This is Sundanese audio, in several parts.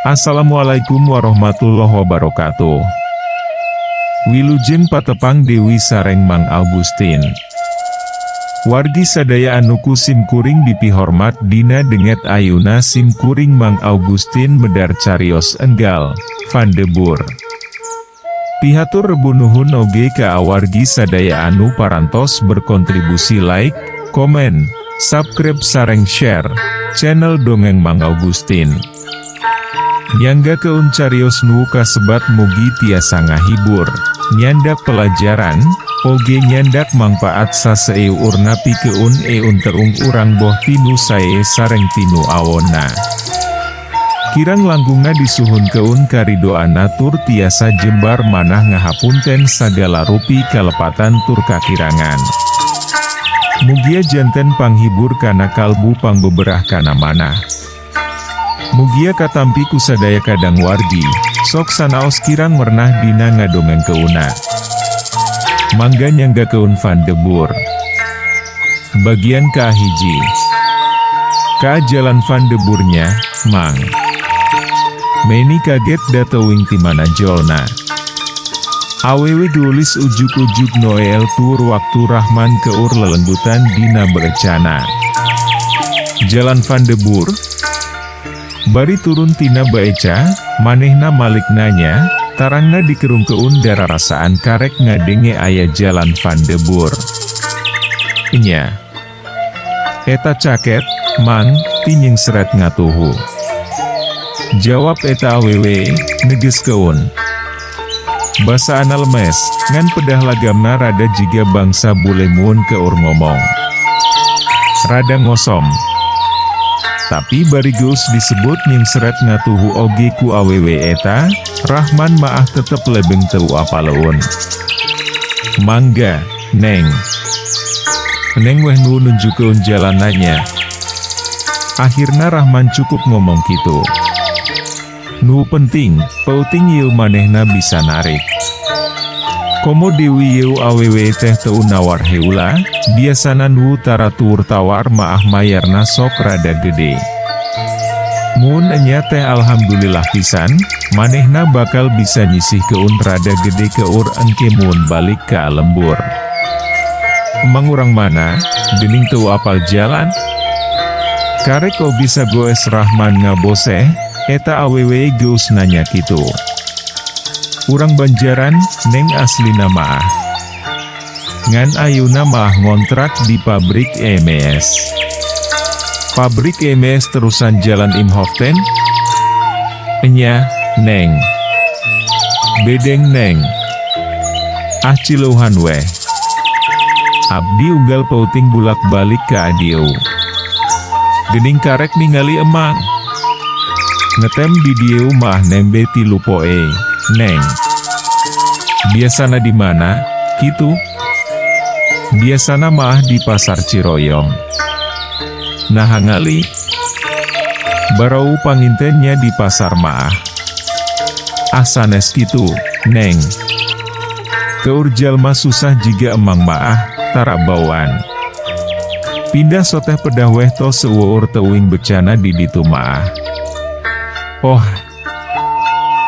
Assalamualaikum warahmatullahi wabarakatuh. Wilujeng patepang Dewi sareng Mang Augustin. Wargi sadaya anu ku sim kuring dipihormat, dina dinten ayeuna sim kuring Mang Augustin medar carios enggal, Van de Boer. Pihatur rebu nuhun oge ka awargi sadaya anu parantos berkontribusi like, komen, subscribe sareng share channel Dongeng Mang Augustin. Nyanggakeun carios nu kasebat mugi tiasa ngahibur, nyandak pelajaran, oge nyandak mangpaat saseueurna pikeun eun terung urang boh tinu sae sareng tinu awonna. Kirang langkungna disuhunkeun karidoanna tur tiasa jembar manah ngahapunten sagala rupi kalepatan tur kakirangan. Mugia janten panghibur kana kalbu, pangbeberah kana manah. Mugia katampi ku sadaya kadang wargi, sok sanaos kirang merenah dina ngadongengkeunna. Mangga nyanggakeun Van de Boer. Bagian kahiji. Ka Jalan Van de Boernya, Mang. Meni kaget da teuing ti mana jolna. Awewe geulis ujug-ujug noel tur waktu Rahman keur lelenggutan dina berecana. Jalan Van de Boer? Bari turun tina baeca, manehna malik nanya, tarangna dikerungkeun dararasaan karek ngadenge aya Jalan Van de Boer. Nya. Eta caket, Mang, ti nyengseret ngatuhu. Jawab eta awewe, negeskeun. Basaana lemes, ngan pedah lagamna rada jiga bangsa bule mun keur ngomong. Rada ngosom. Tapi bari geus disebut nyengseret ngatuhu oge ku awewe eta, Rahman maah tetep lebeng teu apaleun. Mangga, Neng. Neng weh nu nunjukkeun jalanannya. Akhirna Rahman cukup ngomong kitu. Nu penting, peuting ieu manehna bisa narik. Komo deui ieu awewe teh teu nawar heula, biasana nu tara tuur tawar maah mayarna sok rada gede. Mun enya teh alhamdulillah pisan, manehna bakal bisa nyisihkeun rada gede keur engke mun balik ka lembur. Emang urang mana, dening teu apal jalan? Karek oge sagoes Rahman ngaboseh, eta awewe geus nanya kitu. Urang Banjaran, Neng, aslina maah. Ngan ayeuna maah ngontrak di pabrik EMS. Pabrik EMS terusan Jalan Imhoften? Enya, Neng. Bedeng, Neng. Ah, cileuhan weh. Abdi unggal peuting bulak-balik ka dieu. Gening karek ningali emang. Ngetem di dieu mah nembe 3 poe, Neng. Biasana di mana, kitu? Biasana mah di Pasar Ciroyom. Nah, ngali. Barau pangintennya di pasar maah. Ah, sanes kitu, Neng. Keur jalma susah jiga emang maah, tara bauan. Pindah soteh pedah weh tos seueur teuing becana di ditu maah. Oh.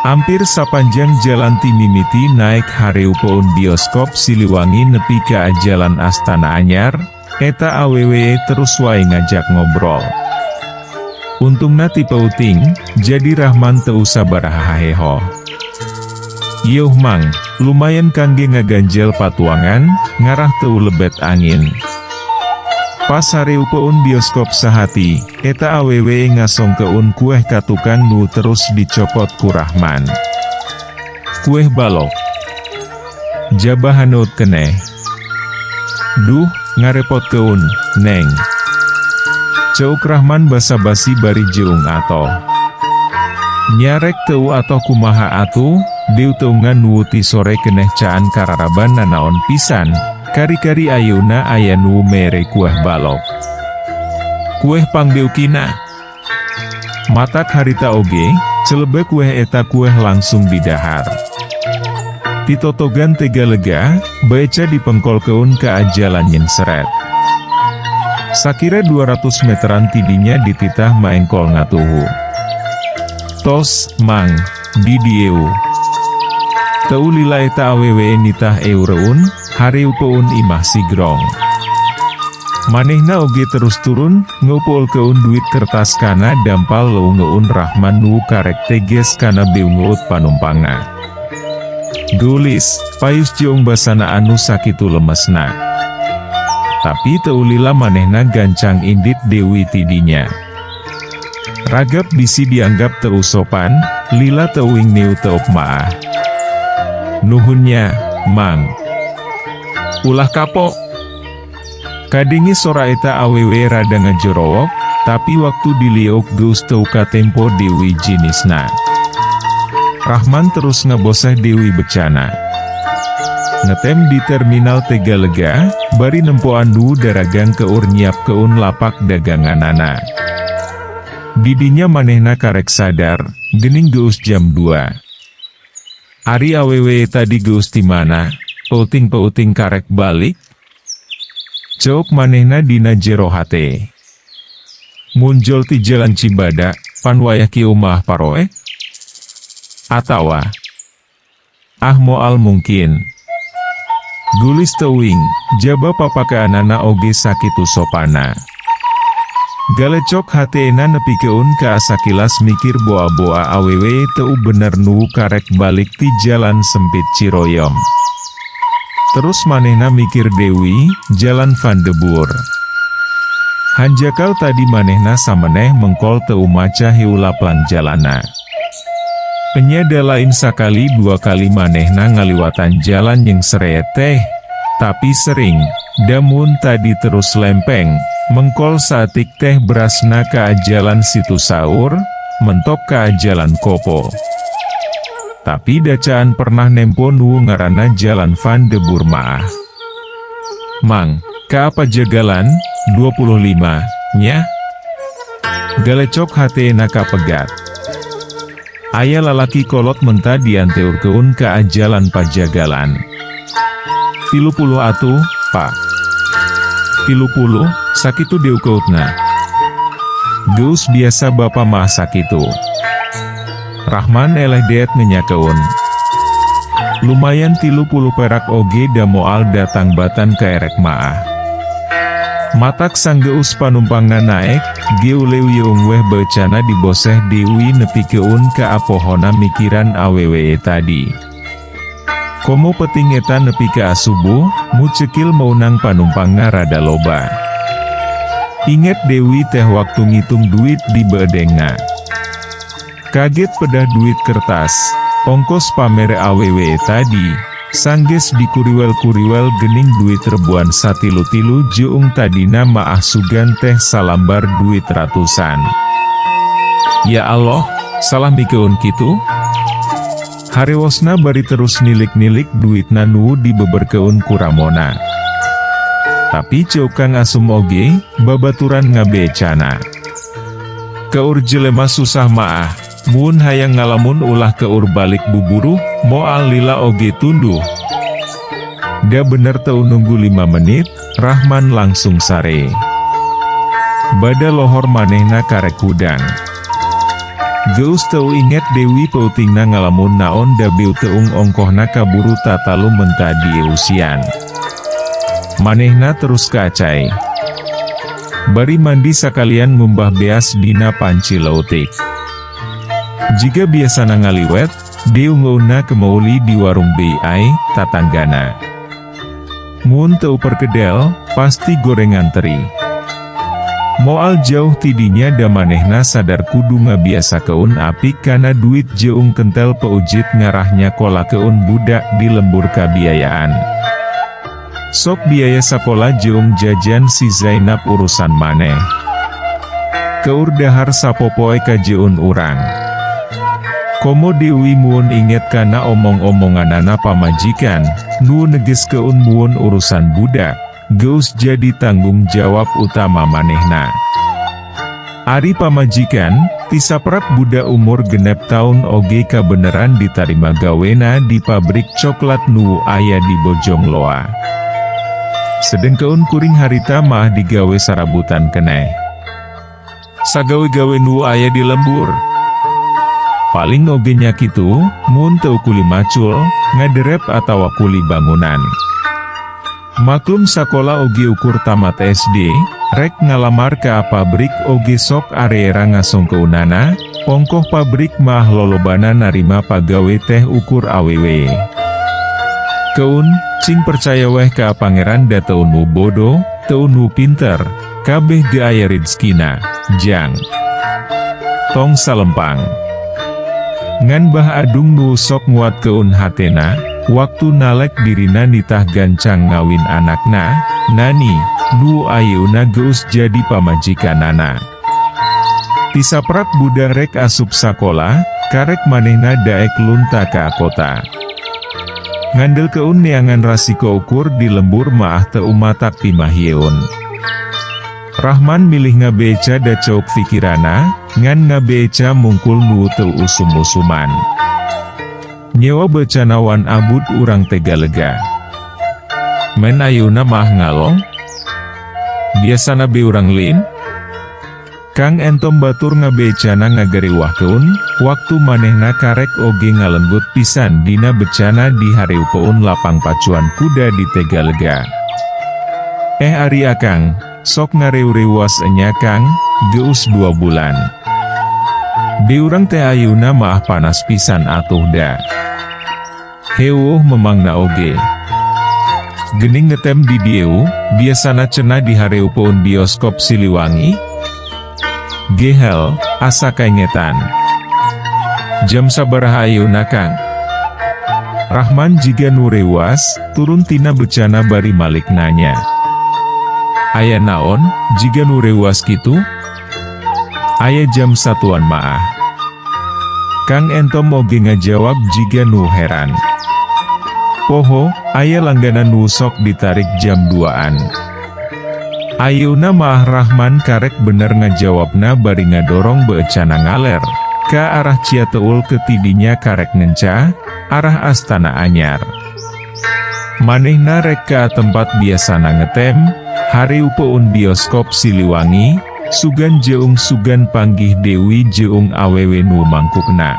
Hampir sapanjang jalan ti mimiti naik hareupeun Bioskop Siliwangi nepi ka Jalan Astana Anyar, eta awewe terus wae ngajak ngobrol. Untungna ti peuting, jadi Rahman teu sabaraha haheho. Yeuh, Mang, lumayan kangge ngaganjel patuangan, ngarah teu lebet angin. Pas hareupeun Bioskop Sahati, eta awewe ngasongkeun kueh ka tukang nu terus dicokot ku Rahman. Kueh balok. Jaba haneut keneh. Duh, ngarepotkeun, Neng. Ceuk Rahman basa-basi bari jeung atoh. Nya rek teu atoh kumaha atuh, diutungan nu ti sore keneh caan kararaban nanaon pisan, kari-kari ayeuna aya nu mere kueh balok. Kueh pangbeukina. Matak harita oge, celebe kueh eta kueh langsung didahar. Titotogan Tegalega, baeca dipengkolkeun ka jalan nyengseret. Sakira 200 meteran tidinya dititah maengkol ngatuhu. Tos, Mang, di dieu. Teu lila eta awewe nitah eureun, hareupeun imah Sigrong. Manehna oge terus turun, ngumpulkeun duit kertas kana dampal leungeun Rahman nu karek teges kana beungeut panumpangna. Geulis, payus jeung basana anu sakitu lemesna. Tapi teu lila manehna gancang indit Dewi tidinya. Ragap bisi dianggap teu sopan, lila teuing neu teuk maah. Nuhun nya, Mang. Ulah kapok. Kadenge sora eta awewe rada ngajorowok, tapi waktu diliuk geus teu katempo Dewi jinisna. Rahman terus ngaboseh Dewi becana. Ngetem di terminal Tegalega, bari nempoan nu daragang keur nyiapkeun lapak daganganana. Didinya manehna karek sadar, gening geus jam 2. Ari awewe tadi geus ti mana, peuting-peuting karek balik? Ceuk manehna dina jero hate. Muncul ti jalan Cibadak, pan wayah kieu mah paroe? Atawa, ah, moal mungkin. Geulis teuing, jaba papakaanana oge sakitu sopana. Galecok hatena nepikeun ka sakilas mikir boa-boa awewe teu bener nu karek balik ti jalan sempit Ciroyom. Terus manehna mikir deui, Jalan Van de Boer. Hanjakal tadi manehna sameneh mengkol teu maca heula plang jalana. Enya lain sakali dua kali manehna ngaliwatan jalan yang seret teh, tapi sering, damun tadi terus lempeng, mengkol satik teh berasna ka jalan Situ Saur, mentok ka Jalan Kopo. Tapi da can pernah nempo nu ngaranna Jalan Van de Boer maah. Mang, ka Pajagalan, 25, nya? Galecok hatena kapegat. Aya lalaki kolot menta dianteurkeun ka Jalan Pajagalan. 30 atuh, Pak. 30, sakitu diukeutna. Geus biasa bapak mah sakitu. Rahman eleh deet ngenyakeun. Lumayan 30 perak oge da moal datang batan ka erek maah. Matak sanggeus panumpangna naek, geuleuyeung weh becana diboseh Dewi nepikeun ka apohona mikiran awewe tadi. Komo peting eta nepi ka asubuh, mucekil meunang panumpangna rada loba. Inget Dewi teh waktu ngitung duit di beedengna. Kaget pedah duit kertas, ongkos pamere awewe tadi, sangges dikuriwel-kuriwel gening duit rebuan satilu-tilu jeung tadina maah sugan teh salambar duit ratusan. Ya Allah, salah mikeun kitu? Harewosna bari terus nilik-nilik duitna nu dibeberkeun ku Ramona. Tapi ceuk Kang Asum oge, babaturan ngabecana. Keur jelema susah maah, mun hayang ngalamun ulah keur balik buburuh, moal lila oge tunduh. Da bener teu nunggu 5 menit, Rahman langsung sare. Bada lohor manehna karek hudang. Geus teu inget Dewi peutingna ngalamun naon da beuteung ongkohna kaburu tatalu menta dieusian. Manehna terus kacai. Bari mandi sakalian ngumbah beas dina panci leutik. Jiga biasana ngaliwet, diungeunna kemeuli di warung BI, tatanggana. Mun teu perkedel, pasti gorengan teri. Moal jauh tidinya da manehna sadar kudu ngabiasakeun apik kana duit jeung kentel peujit ngarah nyakolakeun budak di lembur kabiayaan. Sok biaya sakola jeung jajan si Zainab urusan maneh. Keur dahar sapopoe kajeun urang. Komo Dewi muun inget kana omong-omonganana pamajikan, nu negeskeun muun urusan budak, geus jadi tanggung jawab utama manehna. Ari pamajikan, tisaprak budak umur 6 taun oge kabeneran ditarima gawena di pabrik coklat nu aya di Bojongloa. Sedengkeun kuring harita mah digawe sarabutan keneh. Sagawe-gawe nu aya di lembur. Paling oge nya kitu, mun teu kuli macul, ngaderep atawa kuli bangunan. Maklum sakola oge ukur tamat SD, rek ngalamar ka pabrik oge sok areera ngasongkeunana, ongkoh pabrik mah lolobana narima pagawe teh ukur awewe. Keun, cing percaya weh ka Pangeran, da teu nu bodoh, teu nu pinter, kabeh ge aya rizkina, Jang. Tong salempang. Ngan Bah Adung nu sok nguatkeun hatena, waktu nalek dirina nitah gancang ngawin anakna, Nani, nu ayeuna geus jadi pamajikanana. Tisaprak budak rek asup sakola, karek manehna daek lunta ka kota. Ngandelkeun neangan rasiko ukur di lembur maah teu matak pimahieun. Rahman milih ngabeca da cowok pikirana, ngan ngabeca mungkul nu teu usum-usuman. Nyewa becana wan abud urang Tegalega. Men ayeuna mah ngalong? Biasana be urang lin? Kang Entom batur ngabecana ngagariwahkeun, waktu manehna karek oge ngalembut pisan dina becana di hareupeun lapang pacuan kuda di Tegalega. "Eh, ari Akang, sok ngareu-reuas enya Kang, geus 2 bulan. Di urang teh ayeuna maah panas pisan atuh da." "Heueuh, memangna oge. Gening ngetem di dieu, biasana cenah di hareupeun bioskop Siliwangi?" "Gehel, asa kaingetan. Jam sabaraha ayeuna, Kang?" Rahman jiga nu reuas, turun tina becana bari malik nanya. "Aya naon, jiga nu reuas kitu?" "Aya jam satuan maah." Kang Entom oge ngajawab jiga nu heran. "Poho, aya langganan nu sok ditarik jam 2an." Ayeuna maah Rahman karek bener ngajawabna bari ngadorong beecana ngaler, ka arah Ciateul ke tidinya karek ngenca, arah Astana Anyar. Manehna rek ka tempat biasana ngetem, hareupeun bioskop Siliwangi, sugan jeung sugan panggih Dewi jeung awewe nu mangkukna.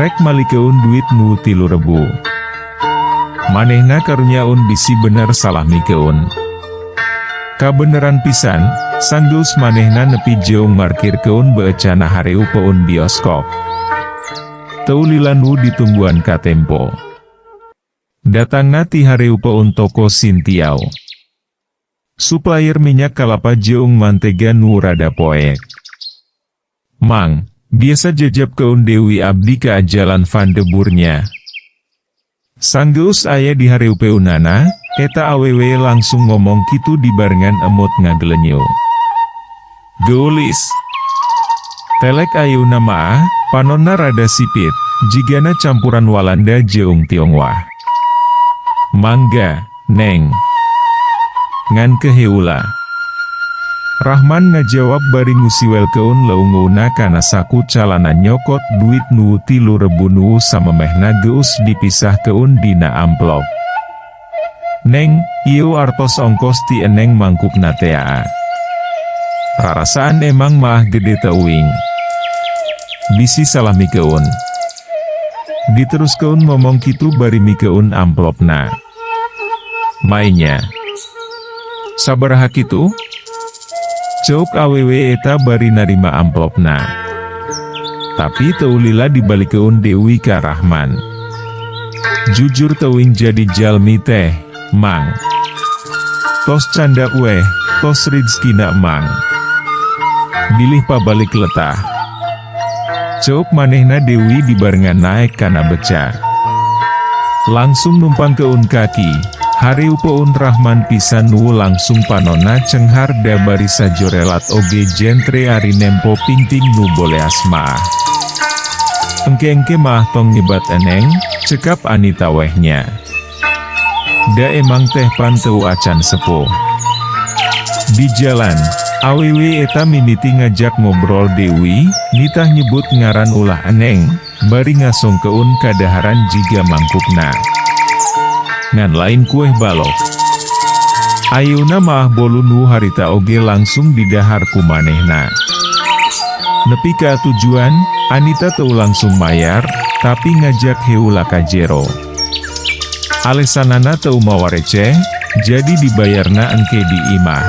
Rek malikeun duit nu 3.000. Manehna karunyaun bisi bener salah mikeun. Kabeneran pisan, sanggeus manehna nepi jeung markirkeun beecana hareupeun bioskop. Teu lila nu ditungguan katempo. Datangna ti hareupeun toko Sintiau. Supplier minyak kalapa jeung mantega nu rada poek. "Mang, biasa jajapkeun Dewi abdi ka Jalan Van de Burnya." Sanggeus aya di hareupeunana, eta awewe langsung ngomong kitu dibarengan emut ngagelenyo. Geulis. Telek ayeuna maah, panonna rada sipit, jigana campuran Walanda jeung Tionghoa. "Mangga, Neng. Ngan ke heula." Rahman ngajawab bari ngusiwelkeun leungeunna kana saku calana nyokot duit nu 3.000 nu samemehna geus dipisahkeun dina amplop. "Neng, ieu artos ongkos ti Eneng mangkukna tea. Rarasaan emang maah gede teuing. Bisi salah mikeun." Diteruskeun ngomong kitu bari mikeun amplopna. "Maenya. Sabaraha kitu?" Ceuk awewe eta bari narima amplopna. Tapi teu lila dibalikeun Dewi ka Rahman. "Jujur teuing jadi jalmi teh, Mang. Tos candak weh, tos rizkina Mang. Bilih pabalik letah." Ceuk manehna Dewi dibarengan naek kana beca. Langsung numpangkeun kaki, hareupeun Rahman pisan nu langsung panonna cenghar da bari sajorelat oge jentre ari nempo pingping nu boleas maah. "Engke-engke mah tong nyebat Eneng," cekap Anita wehnya. "Da emang teh pan teu acan sepuh." Di jalan, awewe eta mimiti ngajak ngobrol Dewi, nitah nyebut ngaran ulah Eneng, bari ngasongkeun kadaharan jiga mangkukna. Ngan lain kueh balok. Ayeuna maah bolu nu harita oge langsung didahar ku manehna. Nepi ka tujuan, Anita teu langsung mayar, tapi ngajak heula ka jero. Alesanana teu mawa receh, jadi dibayarna engke di imah.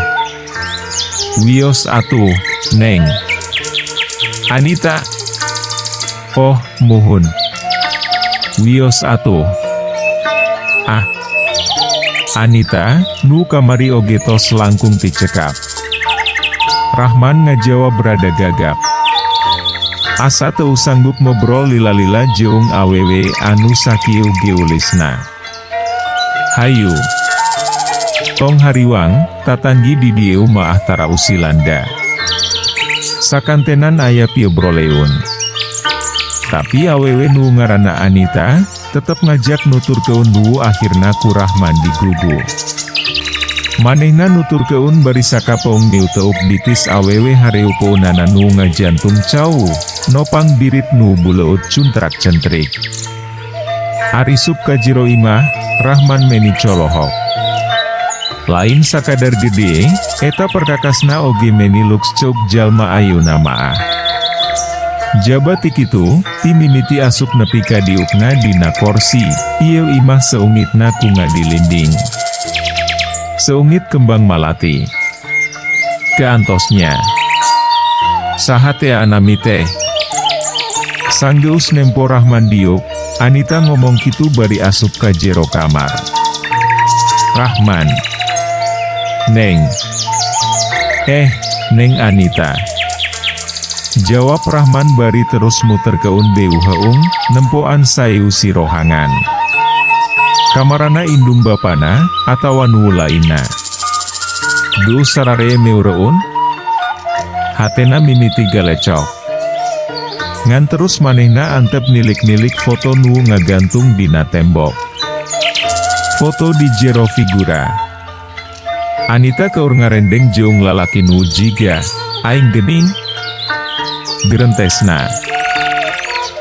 Wios atuh, Neng. Anita. Oh, muhun. Wios atuh. Ah. Anita, nu kamari oge tos langkung ti cekap. Rahman ngajawab rada gagap. Asa teu sanggup ngobrol lila-lila jeung awewe anu sakieu geulisna. Hayu. Tong hariwang, tatanggi di dieu maah tara usilan da. Sakantenan aya piobroleun. Tapi awewe nu ngaranna Anita, tetep ngajak nuturkeun nu akhirna ku Rahman digugu. Manehna nuturkeun bari sakapeung teup bitis awewe hareu peunana nu ngajantung cau, nopang birit nu buleut cuntrak centrik. Arisup ka jero imah, Rahman meni colohok. Lain sakadar gede, eta perkakasna oge meni lux ceuk jalma ayeuna maah. Jaba ti kitu, ti mimiti asup nepi ka diukna dina korsi, ieu imah seungitna ku ngadilinding. Seungit kembang malati. Kaantosnya. Saha tea nami teh? Sanggeus nempo Rahman diuk, Anita ngomong kitu bari asup ka jero kamar. Rahman. Neng. Eh, Neng Anita. Jawab Rahman bari terus muterkeun beuheung, nempoan saeusi rohangan. Kamarana indung bapana, atawa nu lainna. Duh, sarare meureun? Hatena mimiti galecok. Ngan terus manehna antep nilik-nilik foto nu ngagantung dina tembok. Foto di jero figura. Anita keur ngarendeng jeung lalaki nu jiga, aing gening? Gerentesna.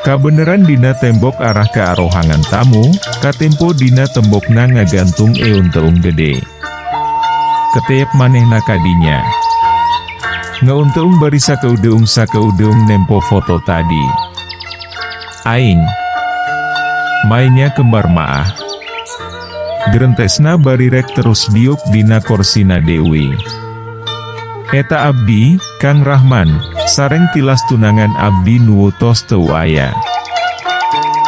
Kabeneran dina tembok arah ke arohangan tamu, katempo dina tembokna ngagantung eunteung gede. Ketep manehna kadinya. Ngeunteung bari sakeudeung sakeudeung nempo foto tadi. Aing. Mainnya kembar maah. Gerentesna bari rek terus diuk dina korsina deui. Eta abdi, Kang Rahman, sareng tilas tunangan abdi nu tos teu aya.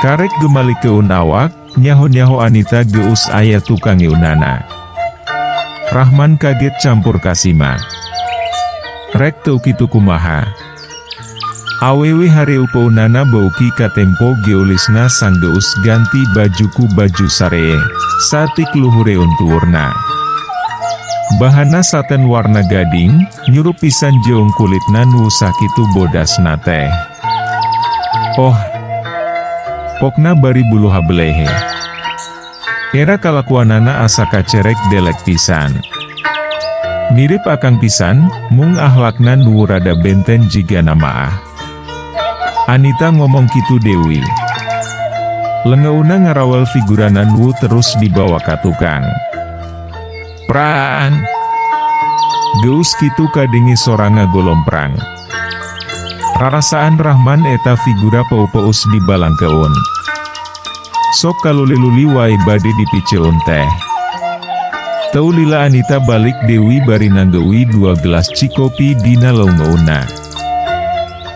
Karek gemalikeun awak, nyaho-nyaho Anita geus aya tukang eunana. Rahman kaget campur kasima. Rek teu kitu kumaha. Awewe hareu peunana beuki katempo geulisna sanggeus ganti baju ku baju saree, satik luhureun tuurna. Bahanna saten warna gading, nyurup pisan jeung kulitna nu sakitu bodasna teh. Oh, pokna bari bulu habelehe. Era kalakuanana asa kacerek delek pisan. Mirip akang pisan, mung ahlakna nu rada benten jiga maah. Anita ngomong kitu deui. Lengeuna ngarawel figurana nu terus dibawa ka tukang. Praan. Geus kitu kadenge soranga golomprang. Rarasaan Rahman eta figura peu-peus dibalangkeun. Sok kaluli-luli wae bade dipiceun teh. Teu lila Anita balik deui bari nanggeui dua gelas cikopi dina leungeunna.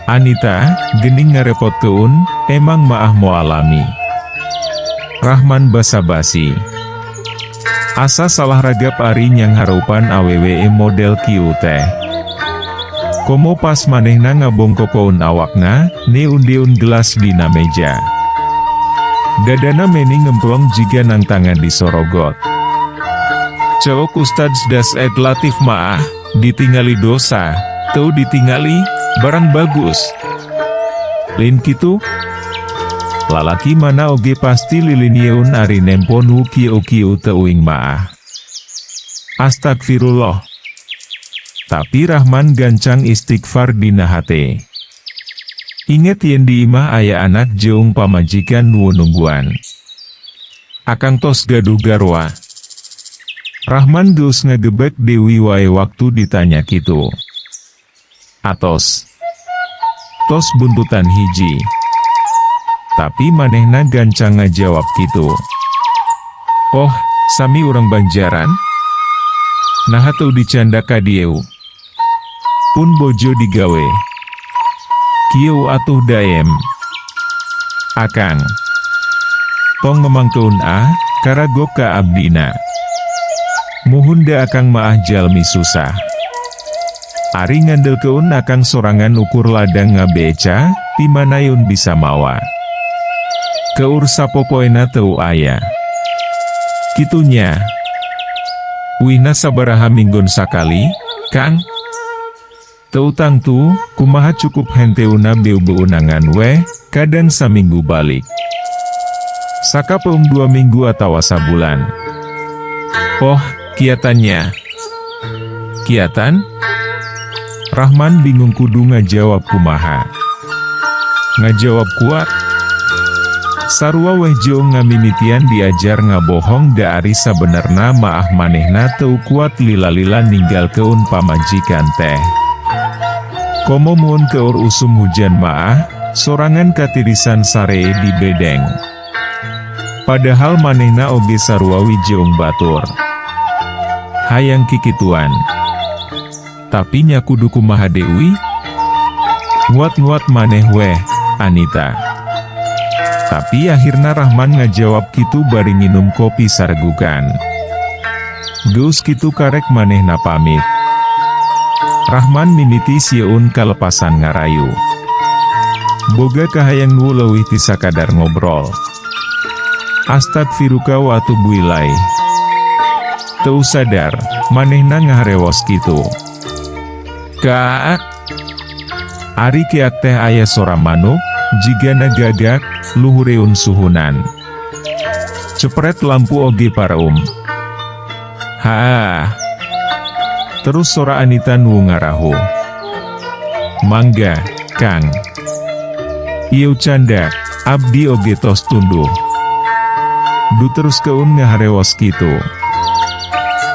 Anita, gening ngarepotkeun, emang maah moal lami. Rahman basa-basi. Asa salah ragap ari nyanghareupan awewe model kieu teh. Komo pas manehna ngabongkokoun awakna, neun-deun gelas dina meja. Dadana meni ngemplong jiga nangtangan disorogot. Ceuk Ustadz Dasep Latif maah, ditingali dosa, teu ditingali, barang bagus. Lain kitu? Lalaki mana oge pasti lilinieun ari nempo nu kieu-kieu teuing maah. Astagfirullah. Tapi Rahman gancang istighfar dina hate. Inget yen di imah aya anak jeung pamajikan nu nungguan. Akang tos gaduh garwa. Rahman geus ngagebek deui wae waktu ditanya kitu. Atos. Tos buntutan hiji. Tapi manehna gancang ngajawab kitu. "Oh, sami urang Banjaran? Naha teu dicandak ka dieu? Pun bojo digawe. Kieu atuh daem. Akang. Tong memangkeun ah, karagok ka abdina. Muhun da akang maah jalmi susah. Ari ngandelkeun akang sorangan ukur ladang ngabeca, ti manaeun bisa mawa. Keur sapopoena teu aya. Kitu nya. Uihna sabaraha minggon sakali, Kang? Teu tangtu, kumaha cukup henteuna beu-beunangan weh, kadang saminggu balik. Sakapeung 2 minggu atawa sabulan." "Oh, kiatan nya." "Kiatan?" Rahman bingung kudu ngajawab kumaha. Ngajawab kuat. Sarua weh jeung ngamimitian diajar ngabohong, da ari sabenerna maah manehna teu kuat lila-lila ninggalkeun pamajikan teh. Komo mun keur usum hujan maah, sorangan katirisan saree di bedeng. Padahal manehna oge sarua we jeung batur. Hayang kikituan. Tapi nya kudu kumaha deui? Nguat-nguat maneh weh, Anita. Tapi akhirna Rahman ngajawab kitu bari nginum kopi saregukan. Geus kitu karek manehna pamit. Rahman mimiti sieun kalepasan ngarayu. Boga kahayang nu leuwih ti sakadar ngobrol. Astagfiruka wa atubu ilaih. Teu sadar, manehna ngaharewos kitu. Kaak. Ari keak teh aya sora manuk, jigana gagak, luhureun suhunan. Cepret lampu oge pareum. Haah. Terus sora Anita nu ngarahuh. "Mangga, Kang. Ieu candak, abdi oge tos tunduh." Du teruskeun ngaharewos kitu.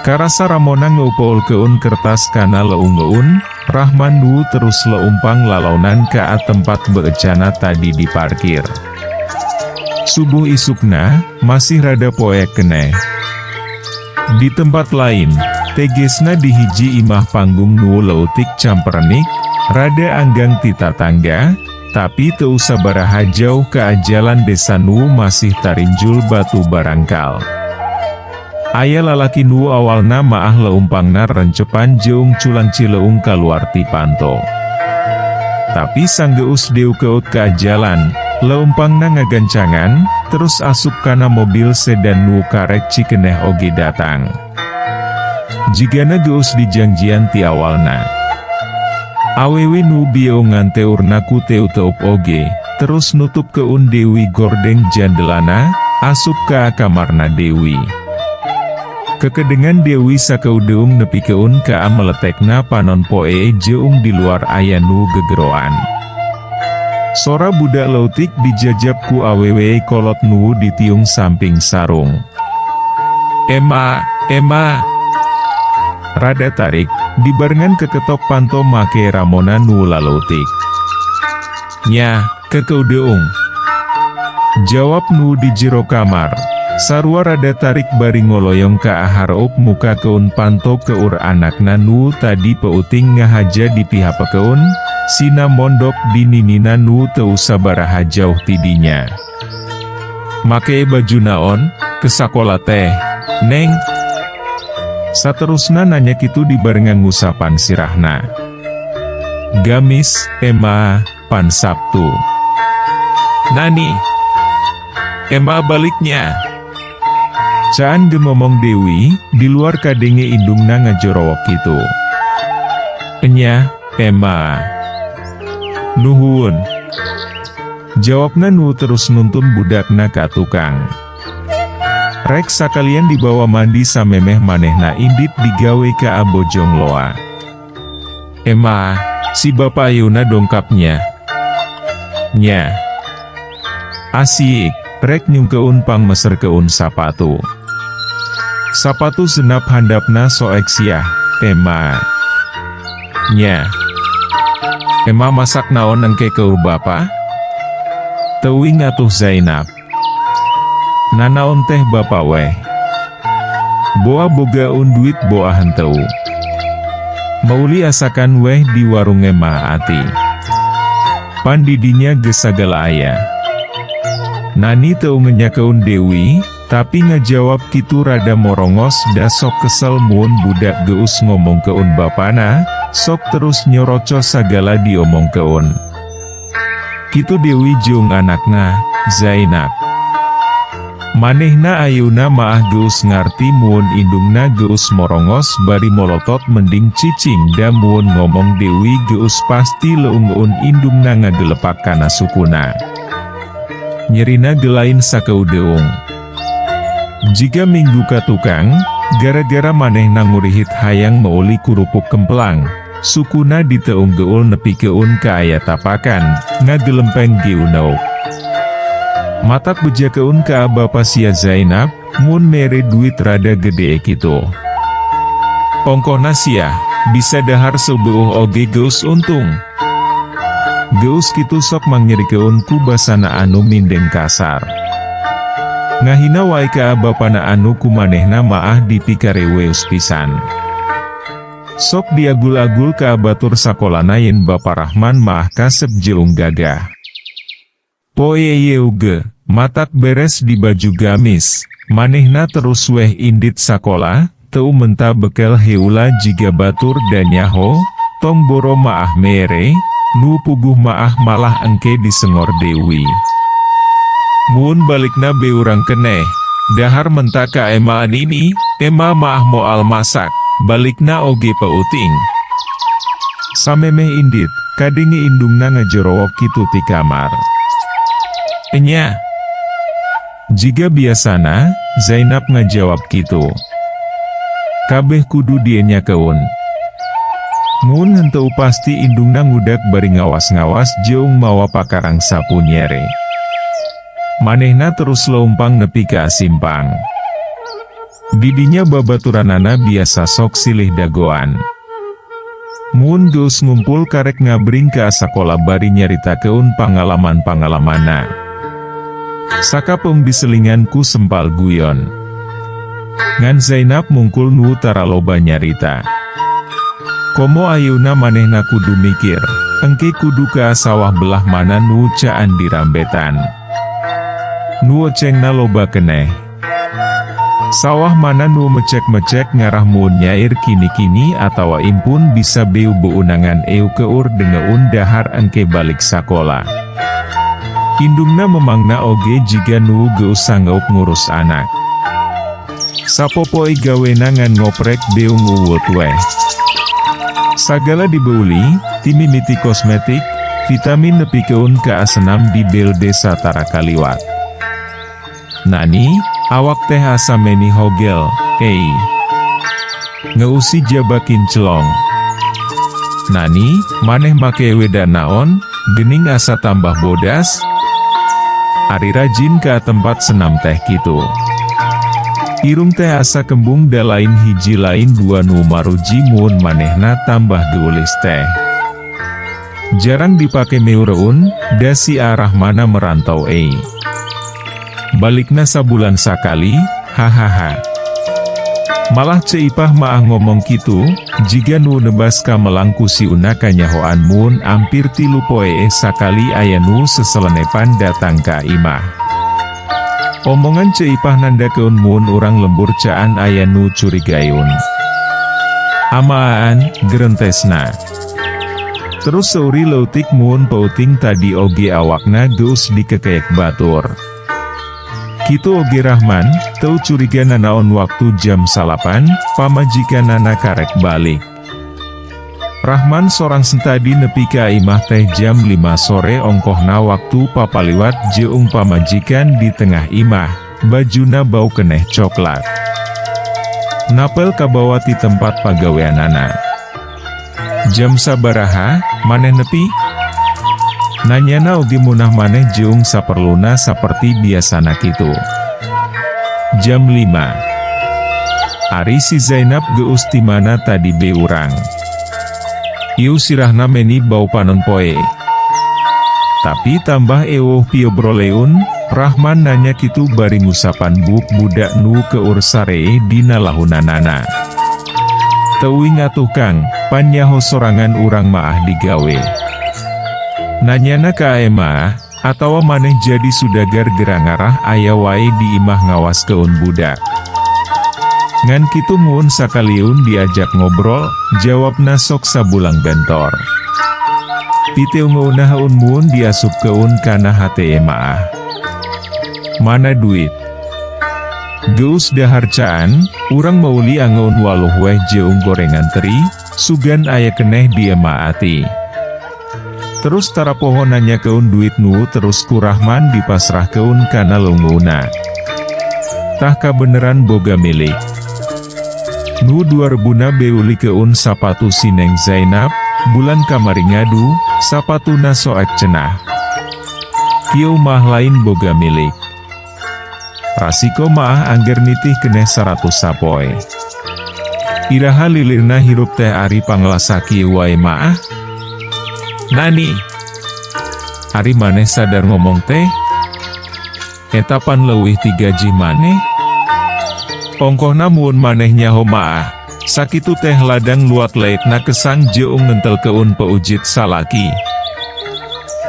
Karasa Ramona ngeupeulkeun kertas kana leungeun, Rahman nu terus leumpang lalaunan ka tempat beecana tadi diparkir. Subuh isukna, masih rada poek keneh. Di tempat lain, tegesna di hiji imah panggung nu leutik campernik, rada anggang ti tatangga, tapi teu sabaraha jauh ka jalan desa nu masih tarinjul batu barangkal. Aya lalaki nu awalna maah leumpangna rencepan jeung culang cileung kaluar ti panto. Tapi sanggeus deukeut ka jalan, leumpangna ngagancangan, terus asup kana mobil sedan nu karek cikeneh oge datang. Jigana geus dijanjian ti awalna. Awewe nu bieung nganteurna ku teu-teup oge, terus nutupkeun Dewi gordeng jandelana, asup ka kamarna Dewi. Kekedengan Dewi sakeudeung nepikeun ka meletekna panon poe jeung di luar aya nu gegeroan. Sora budak leutik dijajab ku awewe kolot nu ditiung samping sarung. "Ema, Ema." Rada tarik, dibarengan keketok panto make Ramona nu laleutik. "Nya, kekeudeung." Jawab nu di jero kamar. Sarua rada tarik bari ngoloyong ka ahareup mukakeun panto keur anakna nu tadi peuting ngahaja dipihapekeun, sina mondok di ninina nu teu sabaraha jauh tidinya. "Make baju naon, ke sakola teh, Neng?" Saterusna nanya kitu dibarengan ngusapan sirahna. "Gamis, Ema, pan Sabtu." "Nani? Ema baliknya." Caan ngomong Dewi, di luar kadenge indungna ngajorowok kitu. "Enya, Ema. Nuhun." Jawabna nu terus nuntun budakna ka tukang. Rek sakalian dibawa mandi samemeh manehna indit digawe ka Bojong Loa. "Ema, si bapak ayeuna dongkapnya." "Nya. Asik, rek nyungkeun pangmeserkeun sapatu. Sapatu genap handapna soek siah, Ema." "Nya." Ema masak naon engke keur bapa? Teuing atuh, Zainab. Nanaon teh bapa weh. Boa bogaeun duit boa henteu. Meuli asakan weh di warung Ema Ati. Pan didinya geus sagala aya. Nani teu ngenyakeun Dewi, tapi ngajawab kitu rada morongos da sok kesel mun budak geus ngomongkeun bapana, sok terus nyorocos sagala diomongkeun. Kitu Dewi jeung anakna, Zainab. Manehna ayeuna maah geus ngarti mun indungna geus morongos bari molotot mending cicing da mun ngomong Dewi geus pasti leungeun indungna ngagelepak kana sukuna. Nyerina ge lain sakeudeung. Jiga minggu ka tukang, gara-gara manehna ngurihit hayang meuli kurupuk kemplang, sukuna diteung geul nepikeun ka aya tapakan, ngagelempeng geuneuk. Matak bejakeun ka bapa sia Zainab, mun mere duit rada gede kitu. Ongkohna sia, bisa dahar seubeuh oge geus untung. Geus kitu sok mangnyerikeun ku basana anu mindeng kasar. Ngahina wae ka bapana anu kumanehna maah dipikareweus pisan. Sok diagul-agul ka batur sakolana yen Bapa Rahman maah kasep jeung gagah. Poe ieu ge, matak beres di baju gamis, manehna terus weh indit sakola, teu menta bekel heula jiga batur dan nyaho, tong boro maah mere, nu puguh maah malah engke disengor Dewi. Mun balikna beurang keneh, dahar menta ka ema nini, ema maah moal masak, balikna oge peuting. Samemeh indit, kadenge indungna ngajorowok kitu ti kamar. Enya. Jiga biasana, Zainab ngajawab kitu. Kabeh kudu dienyakeun. Mun henteu pasti indungna ngudak bari ngawas-ngawas jeung mawa pakarang sapu nyere. Manehna terus leumpang nepi ka simpang. Didinya babaturanana biasa sok silih dagoan. Mun geus ngumpul karek ngabring ka sakola bari nyaritakeun pangalaman-pangalamanna. Sakapeung diselingan ku sempal guyon. Ngan Zainab mungkul nu tara loba nyarita. Komo ayeuna manehna kudu mikir, engke kudu ka sawah belah mana nu caan dirambetan. Nu ocengna loba keneh. Sawah mana nu mecek-mecek ngarah mun nyair kini-kini atawa impun bisa beu beunangan eu keur dengeun dahar engke balik sakola. Indungna memangna oge jiga nu geus sangeup ngurus anak. Sapopoe gawena ngan ngoprek beung uwut weh. Sagala dibeuli, timimiti kosmetik, vitamin nepikeun ka senam di bel desa tara kaliwat. Nani, awak teh asa meni hogel, ei. Ngeusi jaba kinclong. Nani, maneh make weda naon, gening asa tambah bodas? Ari rajin ka tempat senam teh kitu. Irung teh asa kembung da lain hiji lain dua nu maruji mun manehna tambah geulis teh. Jarang dipake meureun, da si arah mana merantau ei. Balikna sabulan sakali, hahaha. Malah Ceu Ipah maah ngomong kitu, jiga nu nebas ka melang ku siuna kanyahoan mun ampir 3 poe sakali aya nu seselenepan datang ka imah. Omongan Ceu Ipah nandakeun mun urang lembur caan aya nu curigaeun. Amaan, gerentesna. Terus seuri leutik mun peuting tadi oge awakna geus dikekeyek batur. Kitu oge Rahman, teu curiga nanaon waktu jam 9, pamajikanana karek balik. Rahman sorang sentadi nepi ka imah teh jam 5 sore ongkohna waktu papaliwat jeung pamajikan di tengah imah, bajuna bau keneh coklat. Napel kabawa ti tempat pagaweanana. Jam sabaraha, maneh nepi? Nanyana oge munah maneh jeung saperluna saperti biasana kitu. Jam 5. Ari si Zainab geus ti mana tadi be urang. Ieu sirahna meni bau panon poe. Tapi tambah ewuh piobroleun, Rahman nanya kitu bari ngusapan buuk budak nu keur saree dina lahunanana. Teuing atuh Kang, pan nyaho sorangan urang maah digawe. Nanyana ka Ema, atawa maneh jadi sudagar gera ngarah aya wae di imah ngawaskeun budak. Ngan kitu mun sakaliun diajak ngobrol, jawabna sok sabulang bentor. Piteu ngeunaheun mun diasupkeun kana hate Emaah. Mana duit? Geus dahar caan, urang meuli angeun waluh weh jeung gorengan teri, sugan aya keneh di ati. Terus tarapoho nanyakeun duit nu terus ku Rahman dipasrahkeun kana leungeunna. Tah kabeneran boga milik. Nu 2000na beulikeun sapatu si Neng Zainab, bulan kamari ngadu, sapatuna soek cenah. Kieu mah lain boga milik. Rasiko maah angger nitih keneh 100 sapoe. Iraha lilirna hirup teh ari panglasa kieu wae maah? Nani? Ari maneh sadar ngomong teh? Eta pan leuwih ti gaji maneh? Ongkohna mun maneh nyaho maah, sakitu teh ladang luat leetna kesang jeung ngentelkeun peujit salaki.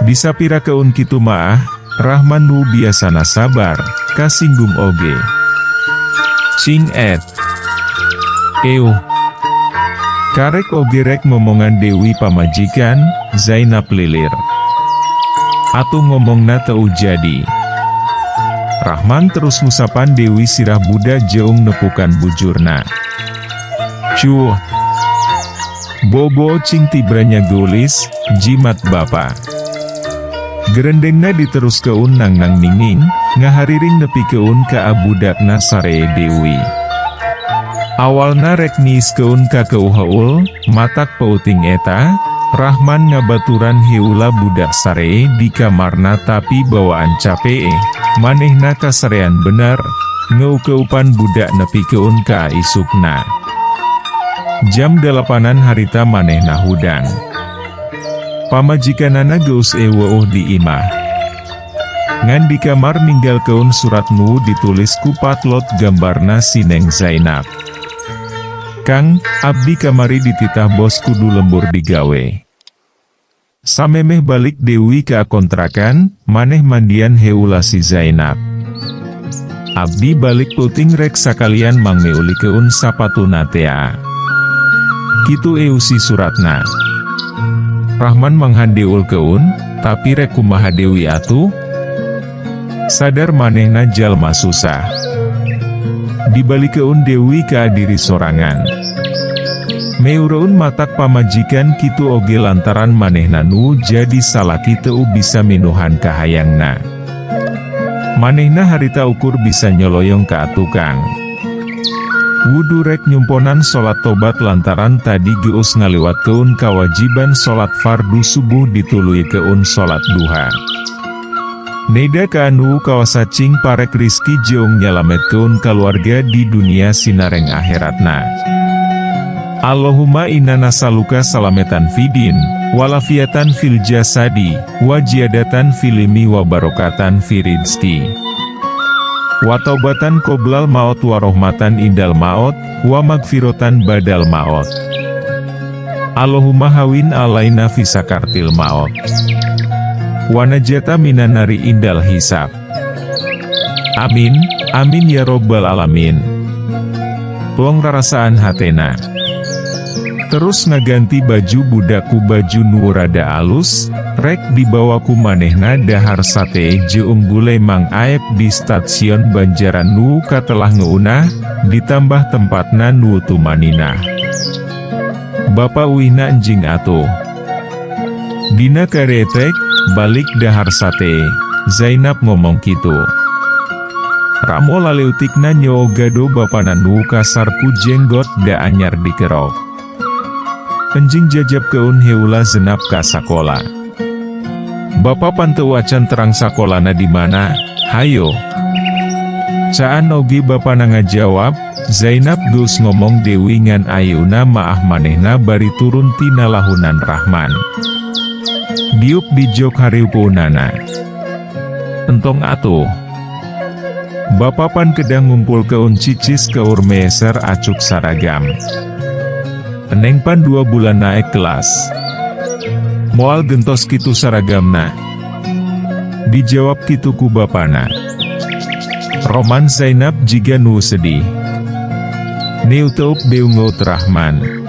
Disapirakeun kitu maah, Rahman nu biasana sabar, kasinggung oge. Cing et. Euh. Karek oge rek ngomongan Dewi pamajikan, Zainab lilir. Atuh ngomongna teu jadi. Rahman terus ngusapan Dewi sirah budak jeung nepukan bujurna. Cuh. Bobo cing tibranya geulis, jimat bapa. Gerendengna diteruskeun nang nang ningning, ngahariring nepikeun ka budakna saree Dewi. Awalna rek niiskeun ka keuheul, matak peuting eta, Rahman ngabaturan heula budak saree di kamarna tapi bawaan capee, manehna kasarean bener, ngeukeupan budak nepikeun ka isukna. Jam 8-an harita manehna hudang. Pamajikanana geus eweuh di imah. Ngan di kamar ninggalkeun surat nu ditulis ku patlot gambarna si Neng Zainab. Kang, abdi kamari dititah bos kudu lembur digawe. Samemeh balik Dewi ke kontrakan, maneh mandian heula si Zainab. Abdi balik peuting rek sakalian mangmeulikeun sapatuna tea. Kitu eusi suratna. Rahman manghandeulkeun, tapi rek kumaha Dewi atuh? Sadar manehna jalma susah. Dibalikeun Dewi ka diri sorangan. Meureun matak pamajikan kitu oge lantaran manehna nu jadi salaki teu bisa minuhan kahayangna. Manehna harita ukur bisa nyoloyong ka tukang. Wudu rek nyumponan salat tobat lantaran tadi geus ngaliwatkeun kawajiban salat fardu subuh dituluykeun salat duha. Neda ka anu kawasa cing parek rizki jeung nyalametkeun kaluarga di dunia sinareng akhiratna. Allahumma inna nasaluka salametan fidin, walafiatan fil jasadi, wa ziyadatan fil ilmi wa barokatan fi rizki. Wa taubatan qoblal maut wa rohmatan indal maut, wa magfirotan badal maut. Allahumma hawin alaina fi sakartil maut. Wa najata minan nari indal hisab. Amin, amin ya robbal alamin. Plong rarasaan hatena. Terus ngaganti baju budak ku baju nu rada alus, rek dibawa ku manehna dahar sate jeung gule Mang Aep di stasiun Banjaran nu katelah ngeunah, ditambah tempatna nu tumaninah. Bapa uihna enjing atuh. Dina karetek, balik dahar sate, Zainab ngomong kitu. Ramo laleutikna nyoo gado bapana nu kasar ku jenggot da anyar dikerok. Enjing jajab keun heula Zenab ka sakola. Bapa pan teu acan terang sakolana di mana, hayo. Caan oge bapana ngajawab, Zainab geus ngomong Dewi ngan ayeuna maah manehna bari turun tina lahunan Rahman. Diuk di jok hareupeunana. Entong atuh. Bapa pan kedah ngumpulkeun cicis keur meser acuk saragam. Eneng pan 2 bulan naek kelas. Moal gentos kitu saragamna. Dijawab kitu ku bapana. Roman Zainab jiga nu sedih. Neuteup beungeut Rahman.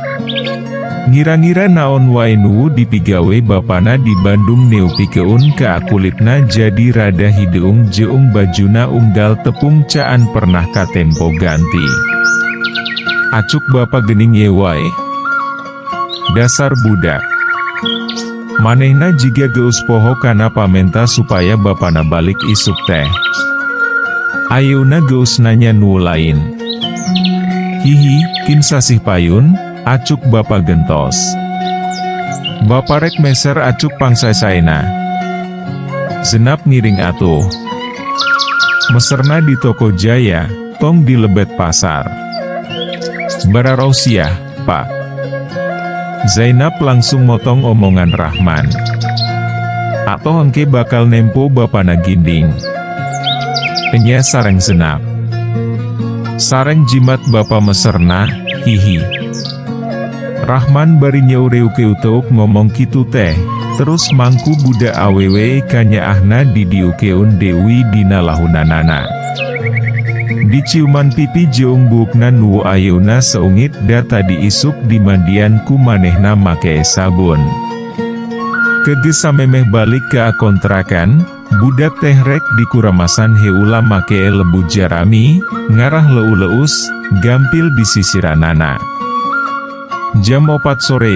Ngira-ngira naon wae nu dipigawe bapana di Bandung neupikeun ka kulitna jadi rada hideung jeung bajuna unggal tepung caan pernah katempo ganti. Acuk bapa gening ye wae. Dasar budak. Manehna jiga geus poho kana pamenta supaya bapana balik isuk teh. Ayeuna geus nanya nu lain. Hihi, kin sasih payun, acuk bapa gentos. Bapa rek meser acuk pangsae-saena. Zenap ngiring atuh. Meserna di toko Jaya, tong di lebet pasar. Bararausiah, Pak. Zainab langsung motong omongan Rahman. Atau engke bakal nempo bapana ginding. Enya sareng Zenap. Sareng jimat bapa meserna, hihi. Rahman bari nyeureukeuteuk ngomong kitu teh, terus mangku budak awewe kanyaahna didiukeun Dewi dina lahunanana. Diciuman pipi jeung buukna nu ayeuna seungit da tadi isuk dimandian ku manehna make sabun. Keges samemeh balik ke kontrakan, budak teh rek dikuramasan heula make lebu jarami, ngarah leu-leus, gampil di sisiranana. Jam 4 sore,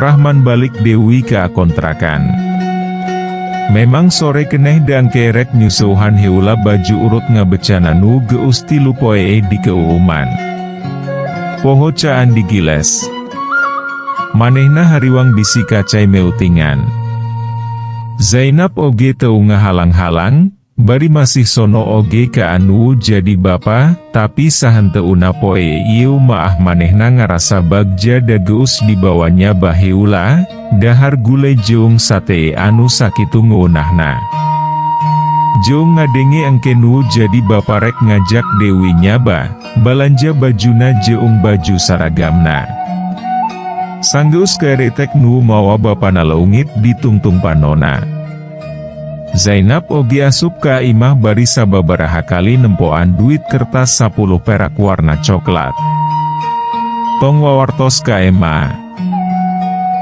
Rahman balik Dewi ke kontrakan. Memang sore keneh da engke rek nyuseuhan heula baju urut ngabecana nu geus 3 poe dikeuuman. Poho caan digiles. Manehna hariwang bisi kacai meutingan. Zainab oge teu ngahalang-halang, bari masih sono oge ka anu jadi bapa, tapi sahenteuna poe ieu maah manehna ngarasa bagja da geus dibawa nyaba heula, dahar gule jeung sate anu sakitu ngeunahna. Jeung ngadenge engke nu jadi bapa rek ngajak Dewi nyaba, balanja bajuna jeung baju saragamna. Sanggeus keretek nu mawa bapana leungit ditungtung panona. Zainab oge asup ka imah bari sababaraha kali nempoan duit kertas 10 perak warna coklat. Tong wawartos ka ema.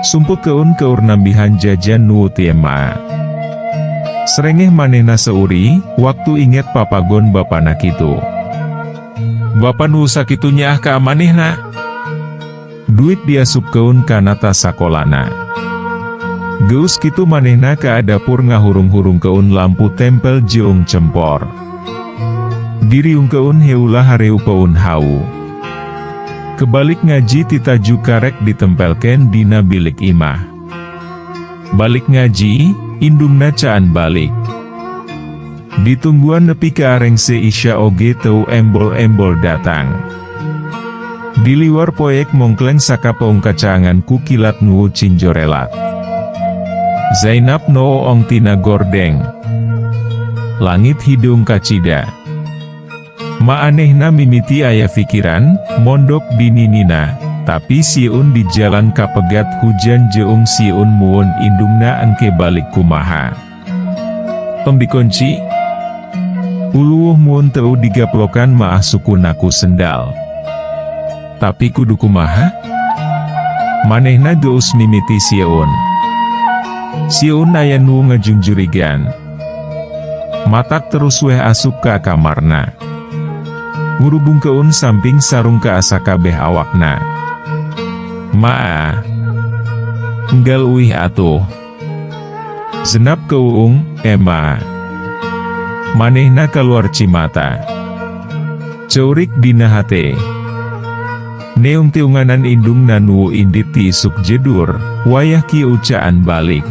Sumputkeun keur nambihan jajan nu ti ema. Srengeh manehna seuri, waktu inget papagon bapana kitu. Bapa nu sakitu nyaah ka manehna. Duit diasupkeun kana tas sakolana. Geus kitu manehna ka dapur ngahurung-hurungkeun lampu tempel jeung cempor. Diriungkeun heula hareupeun hawu. Kebalik ngaji titaju karek ditempelkeun dina bilik imah. Balik ngaji, indungna caan balik. Ditungguan nepi ka arengse Isya oge teu embol-embol datang. Diliwar poek mongkleng sakapeung kacaangan ku kilat nu cinjorelat. Zainab noong tina gordeng. Langit hideung kacida. Maanehna mimiti aya pikiran, mondok di ninina, tapi sieun di jalan kapegat hujan jeung sieun muun indungna engke balik kumaha. Tong dikunci? Uluwuh mun teu digaplokan maah sukuna ku sendal. Tapi kudu kumaha? Manehna geus mimiti sieun. Sieun aya nu ngajungjurigan. Matak terus weh asup ka kamarna. Ngurubungkeun samping sarung ka sakabeh awakna. Maa. Enggal uih atuh. Zenap keuung, ema. Manehna kaluar cimata. Ceurik dina hate. Neung tiunganan indungna nu indit ti isuk jedur, wayah kieu caan balik.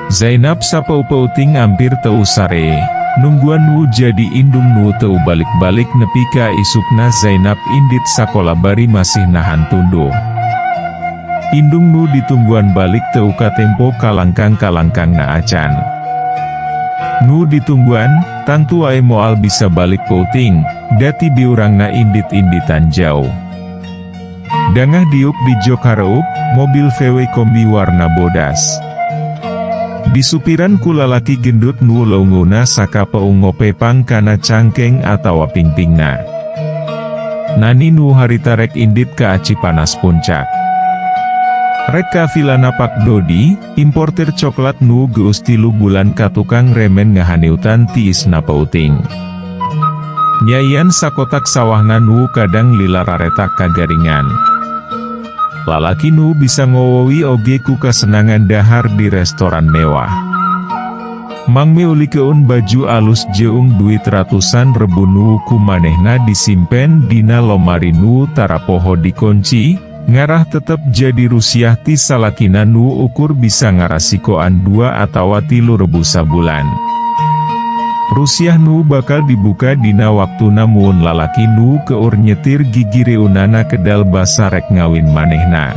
Zainab sapeupeuting ampir teu sare. Nungguan nu jadi indung nu teu balik-balik nepi ka isukna. Zainab indit sakola bari masih nahan tunduh. Indung nu ditungguan balik teu katempo, kalangkang-kalangkang na acan. Nu ditungguan, tangtu wae moal bisa balik peuting, da ti biurangna indit-inditan jauh. Dangah diuk di jok hareup, mobil VW kombi warna bodas. Disupiran ku lalaki gendut nu leungeunna sakapeung ngopepang kana cangkeng atawa pingpingna. Nani nu harita rek indit ka Cipanas Puncak. Rek ka vilana Pak Dodi, importir coklat nu geus 3 bulan ka tukang remen ngahaniutan tiisna peuting. Nyaian sakotak sawahna nu kadang lila raretak kagaringan. Lalaki nu bisa ngowowi oge ku kasenangan dahar di restoran mewah. Mang meulikeun baju alus jeung duit ratusan rebu nu ku manehna disimpen dina lomari nu tara poho dikunci, ngarah tetep jadi rusiah ti salakina nu ukur bisa ngarasikoan 2 atawa 3 rebu sabulan. Rusiah nu bakal dibuka dina waktuna mun lalaki nu keur nyetir gigiriunana kedal basa rek ngawin manehna.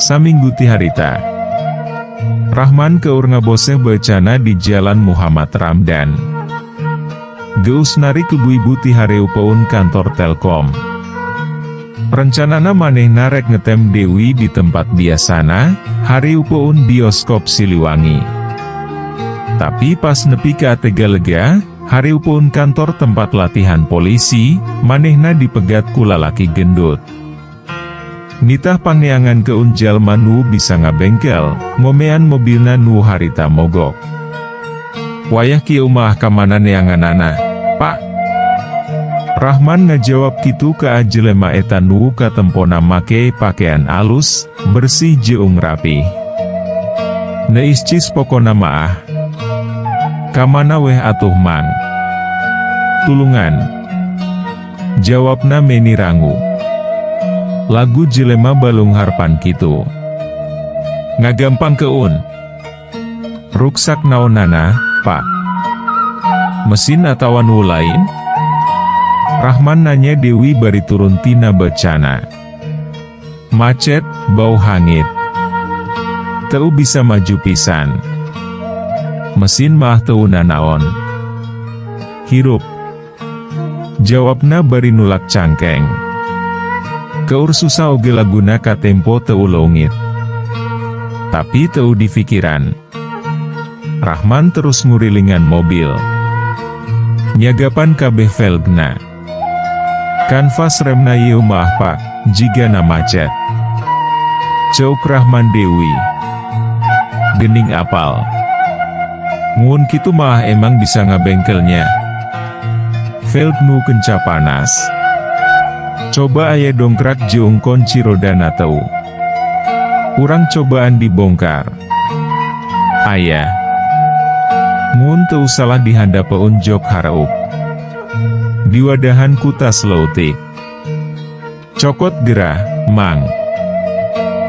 Saminggu ti harita. Rahman keur ngaboseh becana di Jalan Muhammad Ramdan. Geus narik ibu-ibu ti hareupeun kantor Telkom. Rencanana manehna rek ngetem Dewi di tempat biasana, hareupeun bioskop Siliwangi. Tapi pas nepi ka Tegalega, hareupeun kantor tempat latihan polisi, manehna dipegat ku lalaki gendut. Nitah pangneangankeun jalma nu bisa ngabengkel, ngomean mobilna nu harita mogok. "Wayah kieu mah kamana neanganana, Pak?" Rahman ngajawab kitu ka jelema eta nu katempona make pakaian alus, bersih jeung rapih. "Neis cis pokona maah. Kamana weh atuh, Mang? Tulungan," jawabna meni rangu. Lagu jelema balungharpan kitu. "Ngagampangkeun." "Ruksak naonana, Pak? Mesin atawa nu lain?" Rahman nanya Dewi bari turun tina becana. "Macet, bau hangit. Teu bisa maju pisan. Mesin mah teu nanaon. Hirup," jawabna bari nulak cangkeng. Keur susah oge laguna katempo teu leungit. Tapi teu difikiran. Rahman terus ngurilingan mobil. Nyagapan kabeh velgna. "Kanvas remna ieu mah, Pak, jigana macet," ceuk Rahman Dewi. "Gening apal. Mun kitu mah emang bisa ngabengkelnya. Velg nu kenca panas. Coba aya dongkrak jeung kunci rodana teu? Urang cobaan dibongkar." "Aya. Mun teu salah dihandapeun jok hareup. Diwadahan ku tas leutik. Cokot gera, Mang."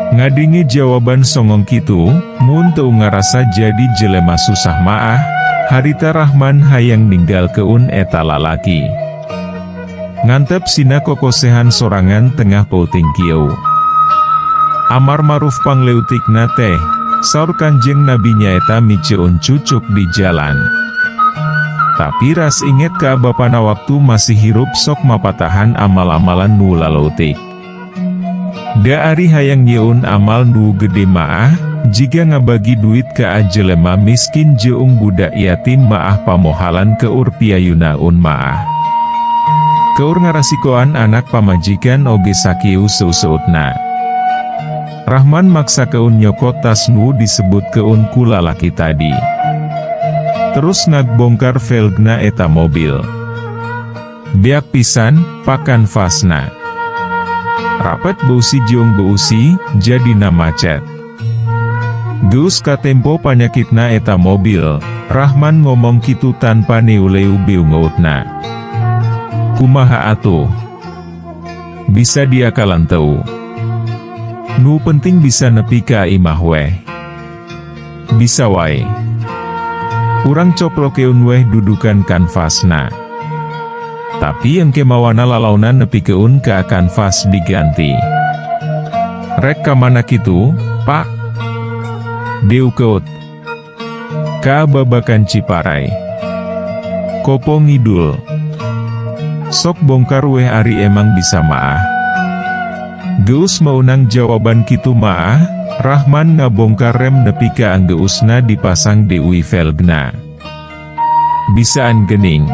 Ngadenge jawaban songong kitu, mun teu ngarasa jadi jelema susah maah, harita Rahman hayang ninggalkeun eta lalaki. Ngantep sina kokosehan sorangan tengah peuting kieu. Amar maruf pangleutikna teh, saur Kanjeng Nabi, nyaeta miceun cucuk di jalan. Tapi ras inget ka bapana waktu masih hirup sok mapatahan amal-amalan nu laleutik. Da ari hayang nyieun amal nu gede maah, jiga ngabagi duit ka jelema miskin jeung budak yatim maah pamohalan keur piayunaun maah. Keur ngarasikoan anak pamajikan oge sakieu seuseutna. Rahman maksakeun nyokot tas nu disebutkeun ku lalaki tadi. Terus ngagbongkar velgna eta mobil. "Beak pisan, Pak, kanvasna. Rapet beusi jeung beusi, jadina macet. Geus katempo panyakitna eta mobil," Rahman ngomong kitu tanpa neuleu beungeutna. "Kumaha atuh? Bisa diakalan teu? Nu penting bisa nepi ka imah weh." "Bisa wae. Urang coplokeun weh dudukan kanvasna. Tapi engke mawana lalaunan nepikeun ka kanvas diganti. Rek ka mana kitu, Pak? Deukeut. Ka Babakan Ciparay. Kopo ngidul. Sok bongkar weh, ari emang bisa maah. Geus meunang jawaban kitu maah, Rahman ngabongkar rem nepi ka anggeusna dipasang deui velgna. Bisaan gening.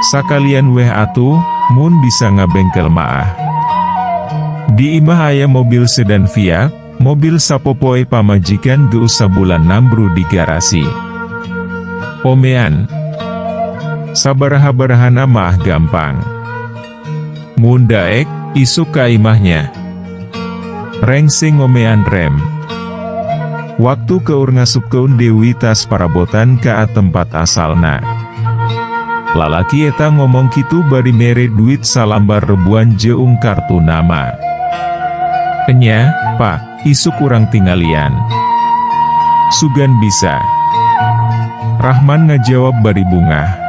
Sakalian weh atuh, mun bisa ngabengkel maah. Di imah aya mobil sedan Fiat, mobil sapopoe pamajikan geus sabulan nambru di garasi. Omean. Sabaraha-barahana maah gampang. Mun daek, isuk ka imahnya. Rengse ngomean rem. Waktu keur ngasupkeun Dewi tas parabotan ka tempat asalna. Lalaki eta ngomong kitu bari mere duit salambar rebuan jeung kartu nama. Enya, Pak, isuk urang tinggalian. Sugan bisa. Rahman ngajawab bari bungah.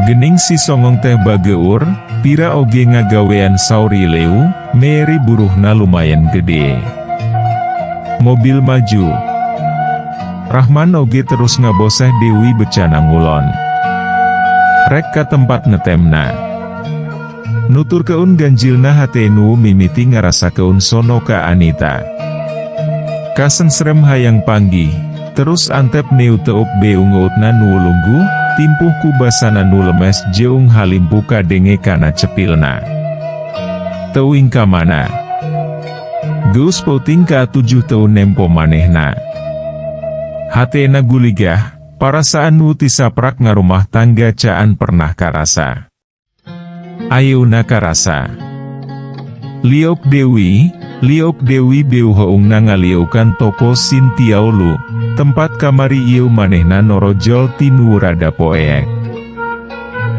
Gening si songong teh bageur, pira oge ngagawean saur Ileu, mere buruhna lumayan gede. Mobil maju. Rahman oge terus ngaboseh Dewi becana ngulon. Rek ka tempat ngetemna. Nuturkeun ganjilna hate nu mimiti ngarasakeun sono ka Anita. Kasengsrem hayang panggih, terus antep neu teup beungeutna nu lungguh, timpuh ku basana nu lemes jeung halimpu kadenge kana cepilna. Teuing ka mana? Geus peuting ka 7 teu nempo manehna. Hatena guligah, parasaan nu tisaprak ngarumah tangga caan pernah karasa. Ayeuna karasa. Liok Dewi, Liok Dewi beuheungna ngalieukan toko Sin Tiao Lu, tempat kamari ieu manehna norojol ti nu rada poek.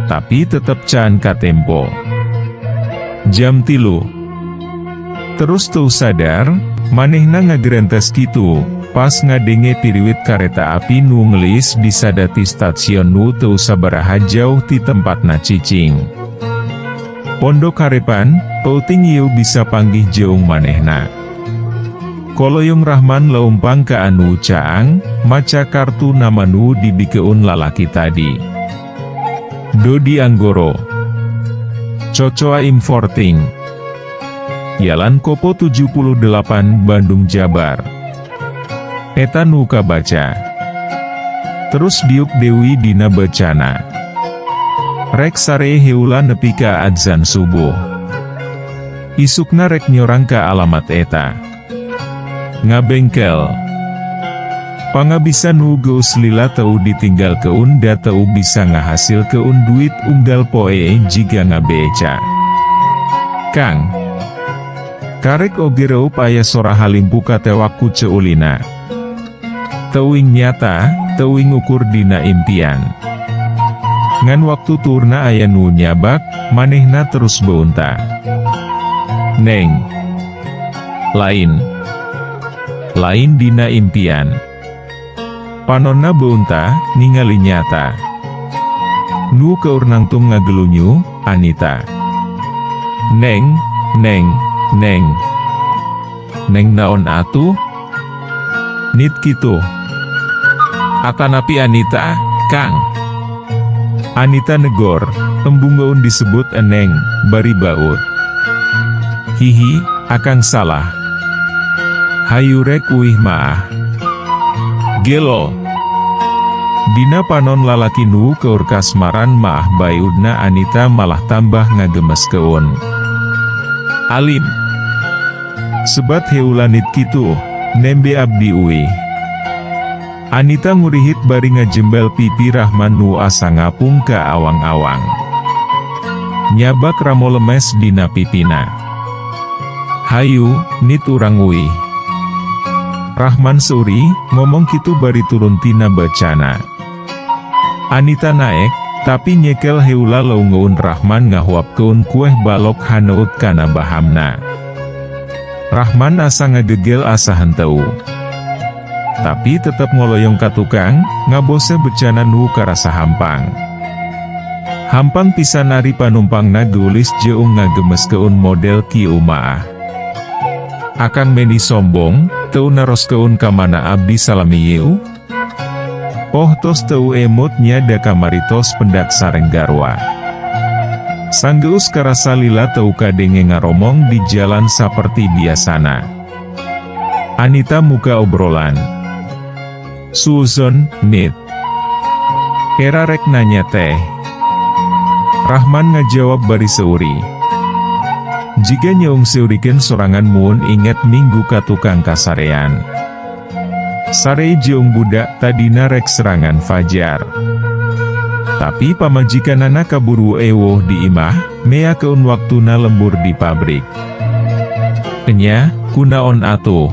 Tapi tetep can katempo. Jam 3. Terus teu sadar, manehna ngagerentes kitu, pas ngadenge piriwit kareta api nu ngelis disada ti stasiun nu teu sabaraha jauh ti tempatna cicing. Pondok Harepan, peuting ieu bisa panggih jeung manehna. Koloyong Rahman leumpang ka anu caang, maca kartu nama nu dibikeun lalaki tadi. Dodi Anggoro. Cocoa Importing. Jalan Kopo 78, Bandung, Jabar. Eta nu kabaca. Terus diuk Dewi dina becana. Rek sare heula nepi ka adzan subuh. Isukna rek nyorang ka alamat eta. Ngabengkel. Pangabisa nu geus lila teu ditinggalkeun da teu bisa ngahasilkeun duit unggal poe jiga ngabeca. Kang. Karek oge reup aya sora halimpu katewak ku ceulina. Teuing nyata, teuing ukur dina impian. Ngan waktu turna aya nu nyabak, manehna terus beunta. Neng. Lain. Lain dina impian. Panonna beunta, ningali nyata. Nu keur nangtung ngagelunyu, Anita. Neng, neng, neng. Neng naon atuh? Nit kitu. Atanapi Anita, Kang. Anita negor, embungeun disebut eneng, bari baut. Hihi, akang salah. Hayu rek uih maah. Gelo. Dina panon lalaki nu keur kasmaran maah baiudna Anita malah tambah ngagemeskeun. Alim. Sebat heula nit kitu, nembe abdi uih. Anita ngurihit bari ngajembel pipi Rahman nu asa ngapung ka awang-awang. Nyabak ramo lemes dina pipina. Hayu, nit urang uih. Rahman seuri, ngomong kitu bari turun tina becana. Anita naek, tapi nyekel heula leungeun Rahman ngahuapkeun kueh balok haneut kana bahamna. Rahman asa ngagegel asa henteu. Tapi tetep ngoloyong ka tukang, ngabose bejana nu karasa hampang. Hampang pisan ari panumpangna geulis jeung ngagemeskeun model kieu maah. Akang meni sombong, teu naroskeun ka mana abdi salami yeu? Oh, tos teu emut nya, da kamari tos pendak sareng garwa. Sanggeus karasa lila teu kadenge ngaromong di jalan saperti biasana. Anita muka obrolan. Suuzon, Nit. Era rek nanya teh. Rahman ngajawab bari seuri. Jiga nyeung seurikeun sorangan mun inget minggu ka tukang kasarean. Sare jeung budak tadina rek serangan fajar. Tapi pamajikanana kaburu ewuh di imah, meakeun waktuna lembur di pabrik. Enya, kunaon atuh?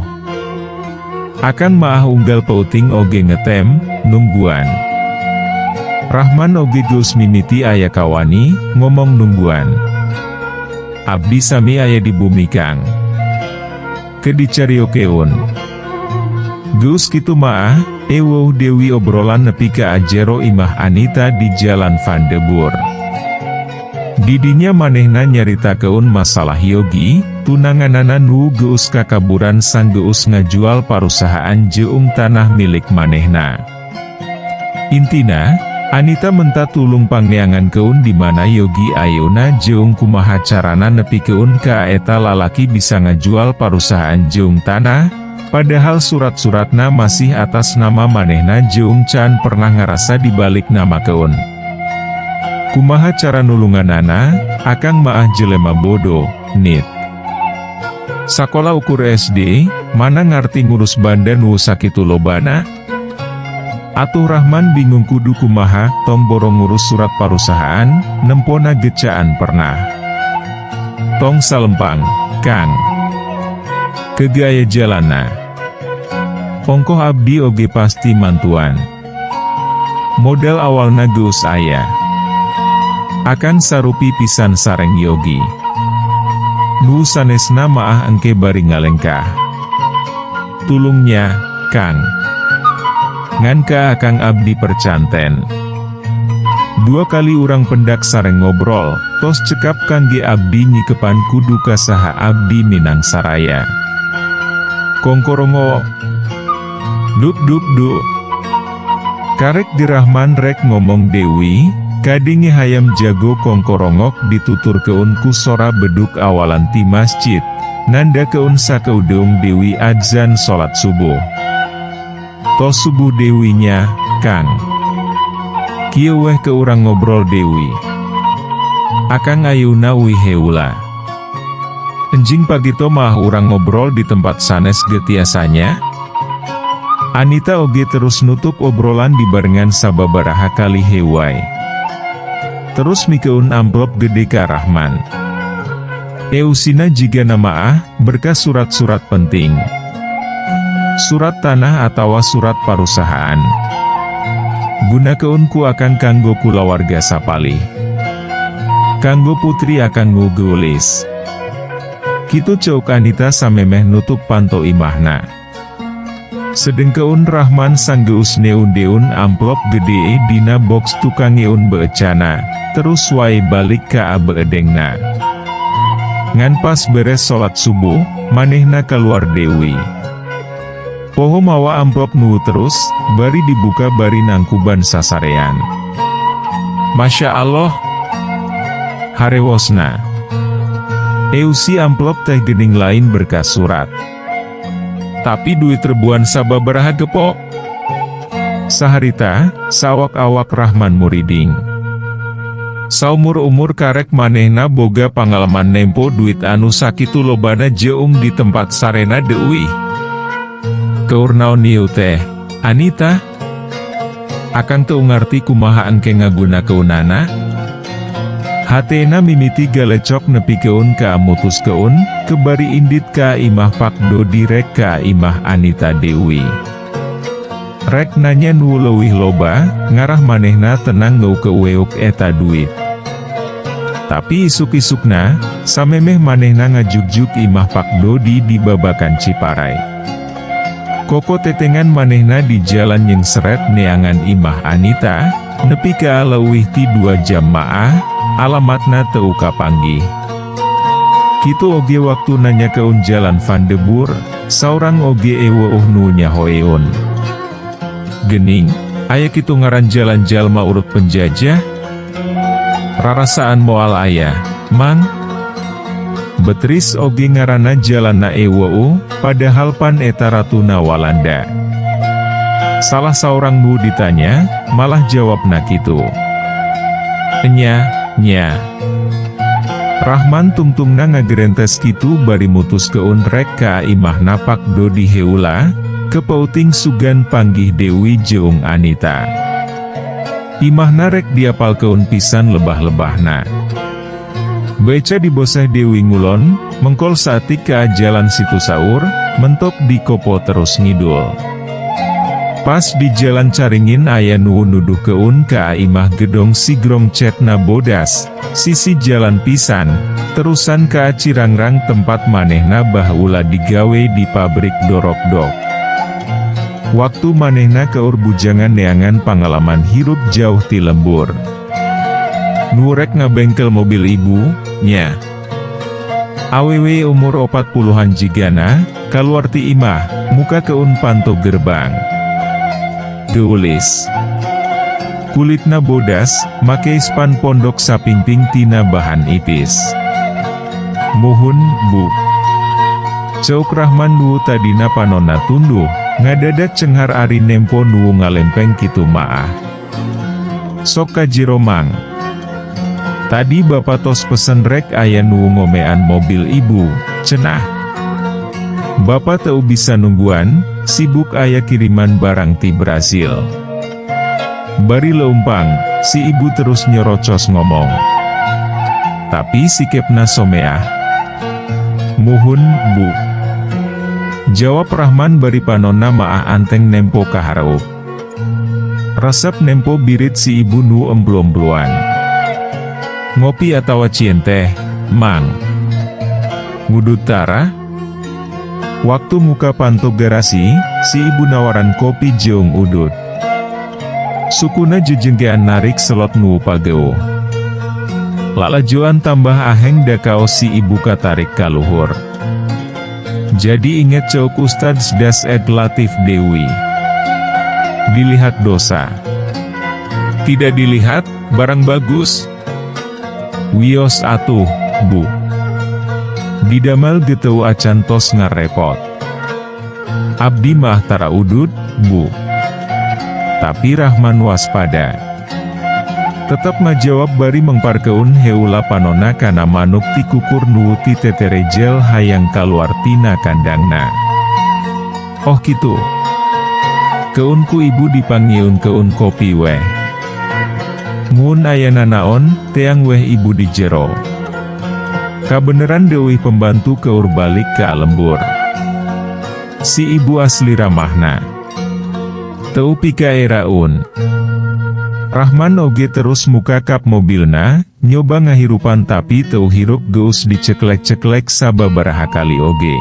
Akang maah unggal peuting oge ngetem, nungguan. Rahman oge geus mimiti aya kawani, ngomong nungguan. Abdi sami aya di bumi, Kang. Ke dicariokeun. Geus kitu maah, ewuh deui obrolan nepi ka ajero imah Anita di Jalan Van de Boer. Didinya manehna nyaritakeun masalah Yogi, tunanganana nu geus kakaburan sanggeus ngajual parusahaan jeung tanah milik manehna. Intina, Anita menta tulung pangneangankeun di mana Yogi ayeuna jeung kumaha carana nepikeun ka eta lalaki bisa ngajual parusahaan jeung tanah, padahal surat-suratna masih atas nama manehna jeung can pernah ngarasa dibalik namakeun. Kumaha cara nulunganana, akang maah jelema bodoh, Nit. Sakola ukur SD, mana ngarti ngurus banda nu sakitu lobana? Atuh Rahman bingung kudu kumaha, tong boro ngurus surat parusahaan, nempona ge can pernah. Tong salempang, Kang. Ke ge aya jalanna. Ongkoh abdi oge pasti mantuan. Modal awalna geus aya. Akang sarupi pisan sareng Yogi. Nu sanesna maah engke bari ngalengkah. Tulung nya, Kang. Ngan ka akang abdi percanten. Dua kali urang pendak sareng ngobrol, tos cekap kangge abdi nyikepan kudu ka saha abdi minang saraya. Kongkorongo. Duk duk duk. Karek dirahman rek ngomong deui, kadenge hayam jago kongkorongok dituturkeun ku sora beduk awalan ti masjid, nandakeun sakeudeung deui adzan salat subuh. Tos subuh deui nya, Kang. Kieu weh ke urang ngobrol deui. Akang ayeuna uih heula. Enjing pagito mah urang ngobrol di tempat sanes ge tiasa nya. Anita oge terus nutup obrolan dibarengan sababaraha kali hewai. Terus mikeun amplop gede ka Rahman. Eusina jigana maah, berkas surat-surat penting. Surat tanah atawa surat parusahaan. Gunakeun ku akang kanggo kulawarga sapalih. Kanggo putri akang nu geulis. Kitu ceuk Anita samemeh nutup panto imahna. Sedengkeun Rahman sanggeus neun-deun amplop gede dina box tukang ngeun beecana, terus wae balik ka abeudengna. Ngan pas beres salat subuh, manehna keluar deui. Poho mawa amplop nu terus, bari dibuka bari nangkuban sasarean. Masya Allah. Harewosna. Eusi amplop teh gening lain berkas surat. Tapi duit ribuan sababaraha gepok. Saharita, sawak-awak Rahman muriding. Saumur-umur karek manehna boga pangalaman nempo duit anu sakitu lobana jeung di tempat sarena deui. Keur naon ieu teh, Anita? Akang teu ngarti kumaha engke ngagunakeunana? Hatena mimiti galecok nepikeun ka mutuskeun, kebari indit ka imah Pak Dodi rek ka imah Anita deui. Rek nanya nu leuwih loba, ngarah manehna tenang ngeukeuk eta duit. Tapi isuk-isukna, samemeh manehna ngajugjug imah Pak Dodi di Babakan Ciparai. Koko tetengan manehna di jalan nyengseret neangan imah Anita, nepi ka leuwih ti 2 jam maah, alamatna teu kapanggih. Kitu oge waktu nanyakeun jalan Van de Boer, saurang oge euweuh nu nyahoeun. Gening, aya kitu ngaran jalan jalma urut penjajah? Rarasaan moal aya, Mang. Betris oge ngaranna jalanna euweuh, padahal pan eta ratuna Walanda. Salah saurang nu ditanya, malah jawabna kitu. Enya, nya. Rahman tungtungna ngagerentes kitu bari mutuskeun rek ka imahna Pak Dodi heula, kepeuting sugan panggih Dewi jeung Anita. Imahna rek diapalkeun pisan lebah-lebahna. Beca diboseh Dewi ngulon, mengkol saatik ka jalan Situ Saur, mentok di Kopo terus ngidul. Pas di jalan Caringin aya nu nuduhkeun ka imah gedong sigrong cetna bodas, sisi jalan pisan, terusan ka Cirangrang tempat manehna baheula digawe di pabrik dorokdok. Waktu manehna keur bujangan neangan pangalaman hirup jauh ti lembur. Nu rek ngabengkel mobil ibu, nya. Awewe umur 40-an jigana, kaluar ti imah, mukakeun panto gerbang. Geulis. Kulitna bodas, make span pondok sapingping tina bahan ipis. "Muhun, Bu." Ceuk Rahman nu tadina panonna tunduh, ngadadak cenghar ari nempo nu ngalempeng kitu maah. "Sok ka jero, Mang. Tadi bapak tos pesen rek aya nu ngomean mobil ibu, cenah. Bapak teu bisa nungguan, sibuk aya kiriman barang ti Brazil." Bari leumpang, si ibu terus nyerocos ngomong. Tapi sikepna someah. "Muhun, Bu." Jawab Rahman bari panonna maah anteng nempo kahareup. Resep nempo birit si ibu nu emblu-embluan. "Ngopi atawa cien teh, Mang? Ngudut tara?" Waktu muka panto garasi, si ibu nawaran kopi jeung udut. Sukuna jejengkean narik selot nu pageuh. Lalajoan tambah aheng da kaos si ibu katarik kaluhur. Jadi inget ceuk Ustadz Dased Latif Dewi. Dilihat dosa. Tidak dilihat, barang bagus. "Wios atuh, Bu. Didamel ge teu acan tos ngarepot. Abdi mah tara udut, Bu." Tapi Rahman waspada. Tetep ngajawab bari mengparkeun heula panonna kana manuk tikukur nu titeterejel hayang kaluar tina kandangna. "Oh kitu. Keun ku ibu dipangieunkeun kopi weh. Mun aya nanaon, teang weh ibu di jero." Kabeneran Dewi pembantu keur balik ka lembur. Si ibu asli ramahna. Teu pikaeraeun. Rahman oge terus muka kap mobilna, nyoba ngahirupan tapi teu hirup geus diceklek-ceklek sababaraha kali oge.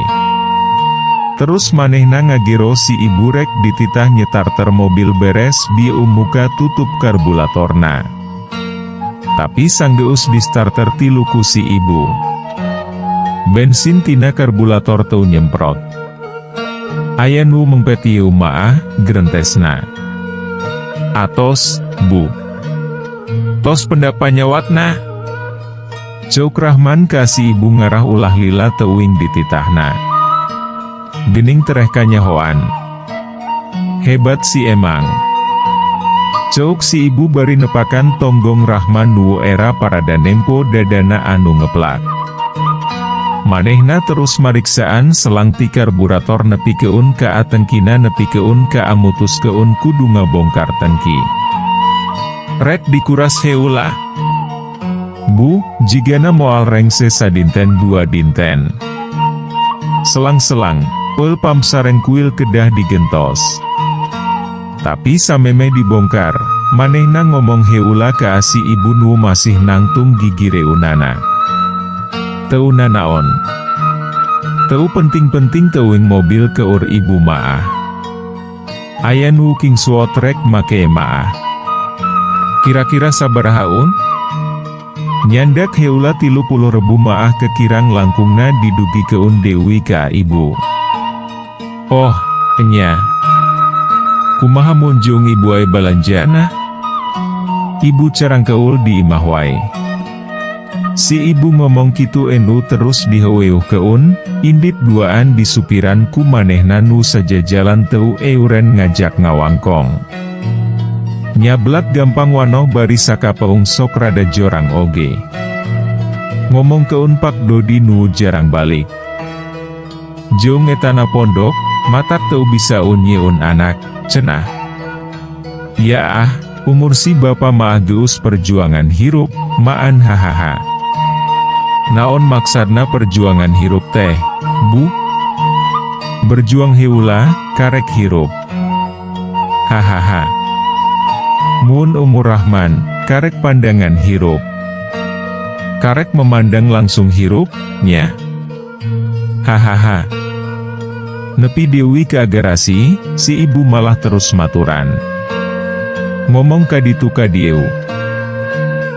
Terus manehna ngagero si ibu rek dititah nyetarter mobil beres bieu muka tutup karburatorna. Tapi sanggeus di starter tilu ku si ibu. Bensin tina karburator teu nyemprot. "Aya nu mengpet ieu maah," gerentesna. "Atos, Bu. Tos pendak panyawatna." Ceuk Rahman ka si ibu ngarah ulah lila teuing dititahna. Gening tereh kanyahoan. "Hebat si emang." Ceuk si ibu bari nepakan tonggong Rahman nu era parada nempo dadana anu ngeplak. Manehna terus mariksaan selang ti karburator nepikeun ka tengkina nepikeun ka amutuskeun kudu ngabongkar tengki. "Rek dikuras heula, Bu, jigana moal rengse sadinten dua dinten. Selang-selang, oil pump sareng kuil kedah digentos." Tapi samemeh dibongkar, manehna ngomong heula ka si ibu nu masih nangtung gigireunana. Teu nanaon. Teu penting-penting teuing mobil keur ibu maah. Aya nu kingsuot rek make maah. Kira-kira sabaraha un? Nyandak heula 30 rebu maah kekirang langkungna didugikeun Dewi ka ibu. Oh, enya. Kumaha mun jeung ibu wae balanjana? Ibu carangkeul di imah wae. Si ibu ngomong kitu enu terus diheueuhkeun, indit duaan disupiran ku manehna nu sajajalan teu euren ngajak ngawangkong. Nyablak gampang wanoh bari sakapeung sok rada jorang oge. Ngomongkeun Pak Dodi nu jarang balik. Jeung etana pondok, matak teu bisa nyieun anak, cenah. Ya ah, umur si bapa maah geus perjuangan hirup, maan hahaha. Naon maksudna perjuangan hirup teh, Bu? Berjuang heula, karek hirup. Hahaha. Mun umur Rahman, karek pandangan hirup. Karek memandang langsung hirup, nya. Hahaha. Nepi Dewi ke garasi, si ibu malah terus maturan. Ngomong kaditu kadieu.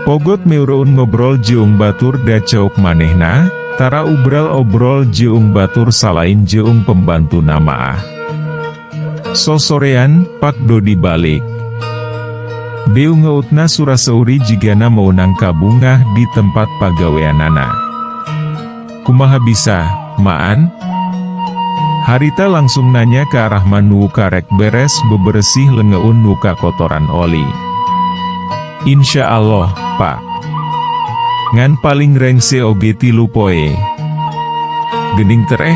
Pogot meureun ngobrol jeung batur da ceuk manehna, tara ubral-obrol jeung batur salain jeung pembantu maah. Sosorean, Pak Dodi balik. Beungeutna sura-seuri jigana meunang kabungah di tempat pagaweanana. Kumaha bisa, maan? Harita langsung nanya ke arah nu karek beres beberesih lengeun nu kakotoran oli. Insya Allah, Pak. Ngan paling rengse oge 3 poe. Gening tereh?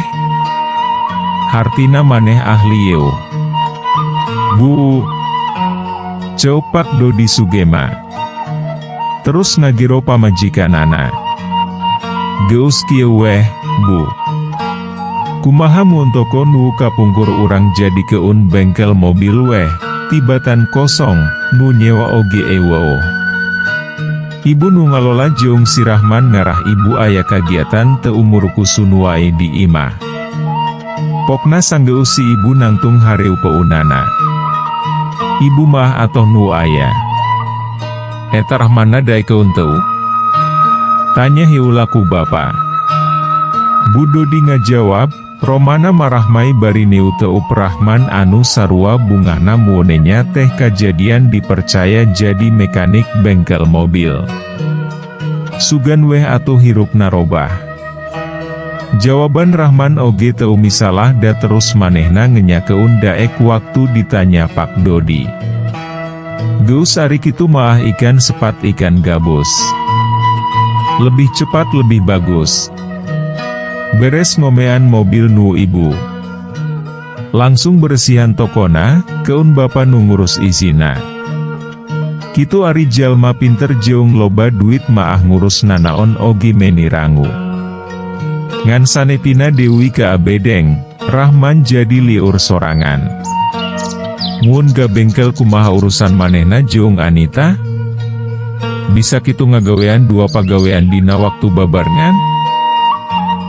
Hartina maneh ahli yeuh. Bu. Ceuk Pak Dodi Sugema. Terus ngagero pamajikanana. Geus kieu weh, Bu. Kumaha mun toko nu kapungkur urang jadikeun bengkel mobil weh, tibatan kosong, nu nyewa oge euweuh. Ibu nu ngalola jeung si Rahman ngarah ibu aya kagiatan teu murukusun wae di imah. Pokna sanggeus si ibu nangtung hareupeunana. Ibu mah atoh nu aya. Eta Rahmanna daekeun teu? Tanya heula ku bapa. Bu Dodi ngajawab, Romana marahmai bari teu Rahman anu sarua bungahna muonenya teh kajadian dipercaya jadi mekanik bengkel mobil. Sugan weh atuh hirup narobah. Jawaban Rahman oge teu misalah da terus manehna ngenyakeun daek waktu ditanya Pak Dodi. Geus ari kitu maah ikan sepat ikan gabus. Lebih cepat lebih bagus. Beres ngomean mobil nu ibu. Langsung bersihan tokona, keun bapa nu ngurus izina. Kitu ari jalma pinter jeung loba duit maah ngurus nanaon oge meni rangu. Ngan sanepina Dewi ka abedeng, Rahman jadi liur sorangan. Mun ga bengkel kumaha urusan manehna jeung Anita? Bisa kitu ngagawean dua pagawean dina waktu babarengan?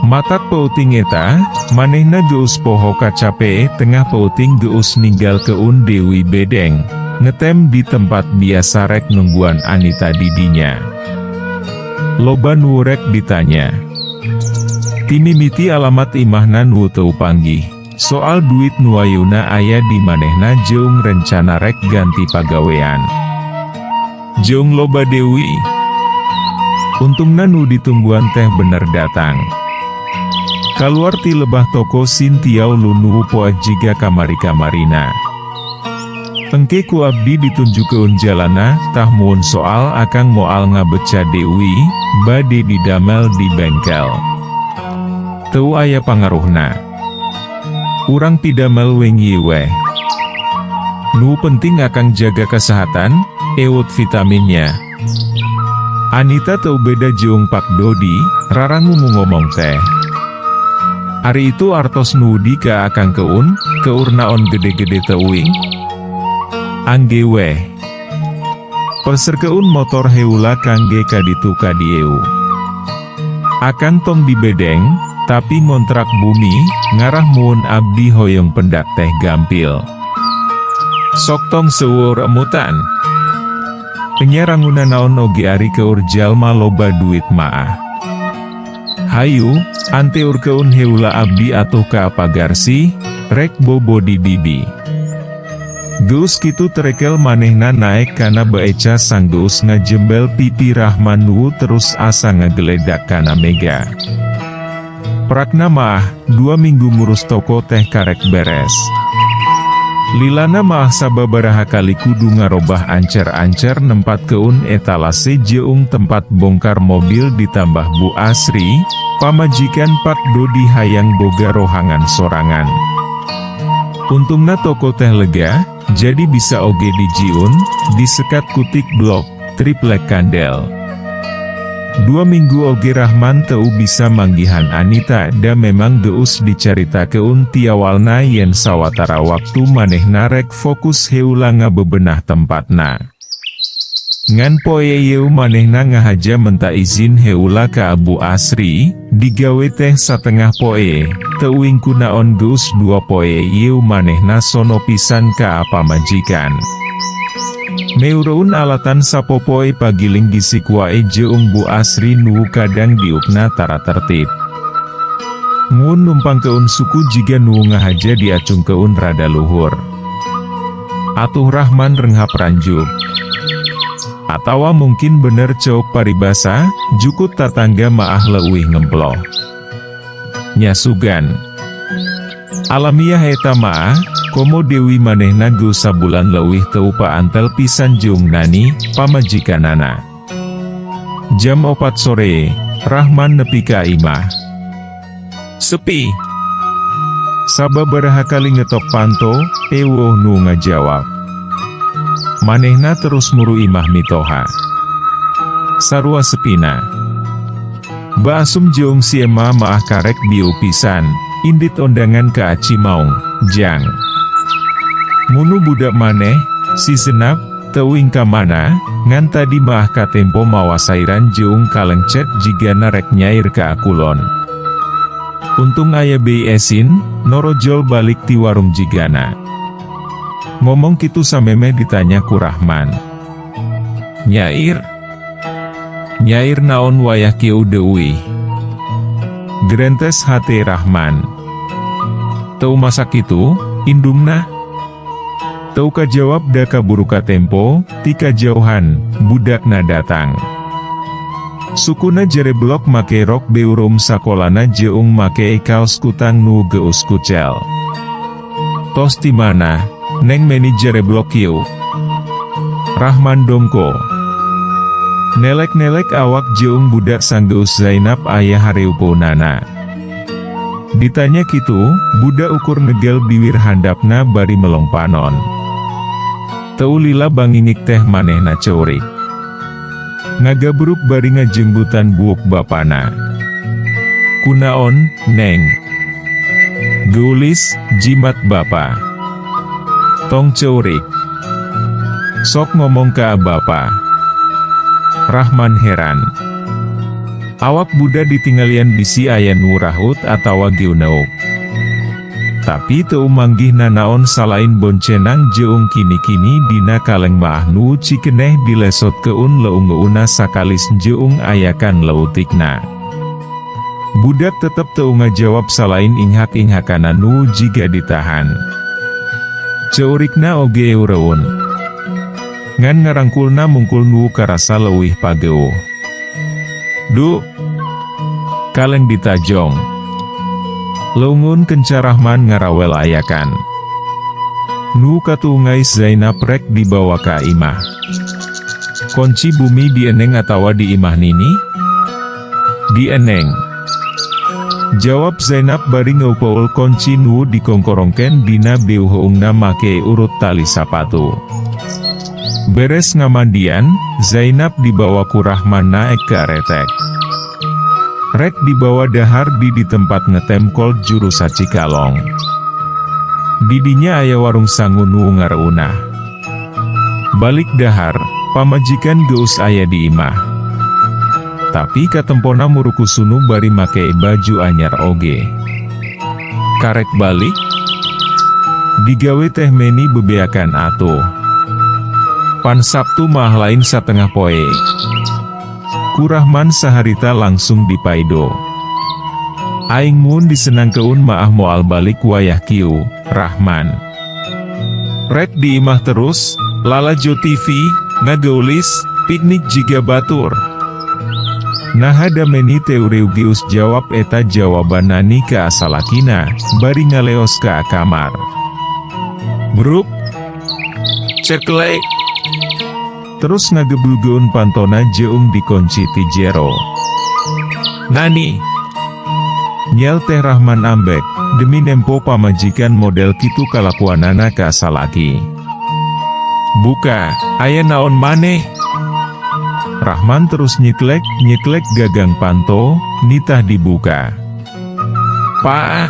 Matak peuting eta, manehna geus poho kacape tengah peuting geus ninggalkeun Dewi bedeng, ngetem di tempat biasa rek nungguan Anita didinya. Loba nu rek ditanya. Timimiti alamat imahna nu teu panggih. Soal duit nu ayeuna aya di manehna jeung rencana rek ganti pagawean. Jeung loba Dewi. Untungna nu ditungguan teh bener datang. Kaluar ti lebah toko Sintiau lunu poa jiga kamari-kamarina. Engke ku abdi ditunjukkeun jalana, tah mun soal akang moal ngabeca Dewi, bade didamel di bengkel. Teu aya pangaruhna. Urang pidamel wengi weh. Nu penting akang jaga kesehatan, ewut vitaminnya. Anita teu beda jeung Pak Dodi, rarangu ngomong teh. Ari itu artos nu di ka akang keun, keur naon gede-gede teuing? Angge weh. Peserkeun motor heula kangge kaditu kadieu. Akang tong dibedeng, tapi ngontrak bumi, ngarah mun abdi hoyong pendak teh gampil. Sok tong seueur emutan. Enya ranguna naon oge ari keur jalma loba duit maah. Hayu, anteurkeun heula abdi atuh ka Pagarsih, rek bobo di bibi. Geus kitu terekel manehna naek kana beeca sanggeus ngajembel pipi Rahman nu terus asa ngageledak kana mega. Prakna maah, 2 minggu ngurus toko teh karek beres. Lilana maah sababaraha kali kudu ngarobah ancer-ancer nempatkeun etalase jeung tempat bongkar mobil, ditambah Bu Asri, pamajikan Pak Dodi, hayang boga rohangan sorangan. Untungna toko teh lega, jadi bisa oge dijiun, disekat ku tik blok, triplek kandel. 2 minggu oge Rahman teu bisa manggihan Anita, da memang geus dicaritakeun ti awalna yen sawatara waktu manehna rek fokus heula ngabebenah tempatna. Ngan poe ieu manehna ngahaja menta izin heula ka Bu Asri, digawe teh satengah poe, teuing kunaon geus 2 poe ieu manehna sono pisan ka pamajikan. Meureun alatan sapopoe pagiling gisik wae jeung Bu Asri nu kadang diukna tara tertib. Mun numpangkeun suku jiga nu ngahaja diacungkeun rada luhur. Atuh Rahman renghap ranjub. Atawa mungkin bener ceuk paribasa, jukut tatangga maah leuwih ngemploh. Nya sugan. Alamiah eta maah, komo deui manehna geus sabulan leuwih teu paantel pisan jeung Nani, pamajikanana. Jam 4 sore, Rahman nepi ka imah. Sepi. Sababaraha kali ngetok panto, euweuh nu ngajawab. Manehna terus muru imah mitoha. Sarua sepina. Baasum jeung si Ema maah karek bieu pisan, indit ondangan ka Cimaung, jang. Munu budak maneh, si Zenap, teuing ka mana, ngan tadi maah katempo mawa sairan jeung kaleng cet jigana rek nyair ka kulon. Untung aya bei esin, norojol balik ti warung jigana. Ngomong kitu samemeh ditanya ku Rahman. Nyair? Nyair naon wayah kieu deui? Gerentes hate Rahman. Teu masak kitu, indungna? Teu kajawab da kaburu katempo, ti kajauhan, budakna datang. Sukuna jereblok make rok beureum sakolana jeung make kaos kutang nu geus kucel. Tos ti mana, Neng, meni jereblok kieu? Rahman dongko. Nelek-nelek awak jeung budak sanggeus Zainab aya hareupeunana. Ditanya kitu, budak ukur ngegel biwir handapna bari melong panon. Teu lila bangingik teh manehna ceurik. Ngagabruk bari ngajenggutan buuk bapana. Kunaon, Neng? Geulis, jimat bapa. Tong ceurik. Sok ngomong ka bapa. Rahman heran. Awak budak ditinggalian bisi aya nu rahut atawa geuneuk. Tapi teu manggih nanaon salain boncenang jeung kini-kini dina kaleng maah nu cikeneh dilesotkeun leungeunna sakalis jeung ayakan leutikna. Budak tetep teu ngajawab salain inghak-inghakana nu jiga ditahan. Ceurikna oge eureun. Ngan ngarangkulna mungkul nu karasa leuwih pageuh. Du. Kaleng ditajong. Leungeun kenca Rahman ngarawel ayakan. Nu katuungais Zainab rek dibawa ka imah. Konci bumi di Eneng atawa di imah Nini? Di Eneng. Jawab Zainab bari ngeupeul konci nu dikongkorongken dina beuheungna make urut tali sapatu. Beres ngamandian, Zainab dibawa ku Rahman naek ka retek. Rek dibawa dahar di tempat ngetem Colt jurusan Cikalong. Didinya aya warung sangu nu ngareunah. Balik dahar, pamajikan geus aya di imah. Tapi katempona murukusunu bari make baju anyar oge. Karek balik? Digawe teh meni bebeakan atuh. Pan Sabtu mah lain satengah poe. Ku Rahman saharita langsung dipaido. Aing mun disenangkeun maah moal balik wayah kieu, Rahman. Rek di imah terus, lalajo TV, ngageulis, piknik jiga batur. Naha da meni teu reugeus, jawab eta jawaban Nani ka salakina, bari ngaleos ka kamar. Bruk. Ceklek. Terus ngagebulgeun pantona jeung dikunci ti jero. Nani. Nyel teh Rahman ambek, demi nempo pamajikan model kitu kalakuanana ka salaki. Buka, aya naon maneh? Rahman terus nyiklek, nyiklek gagang panto, nitah dibuka. Paa.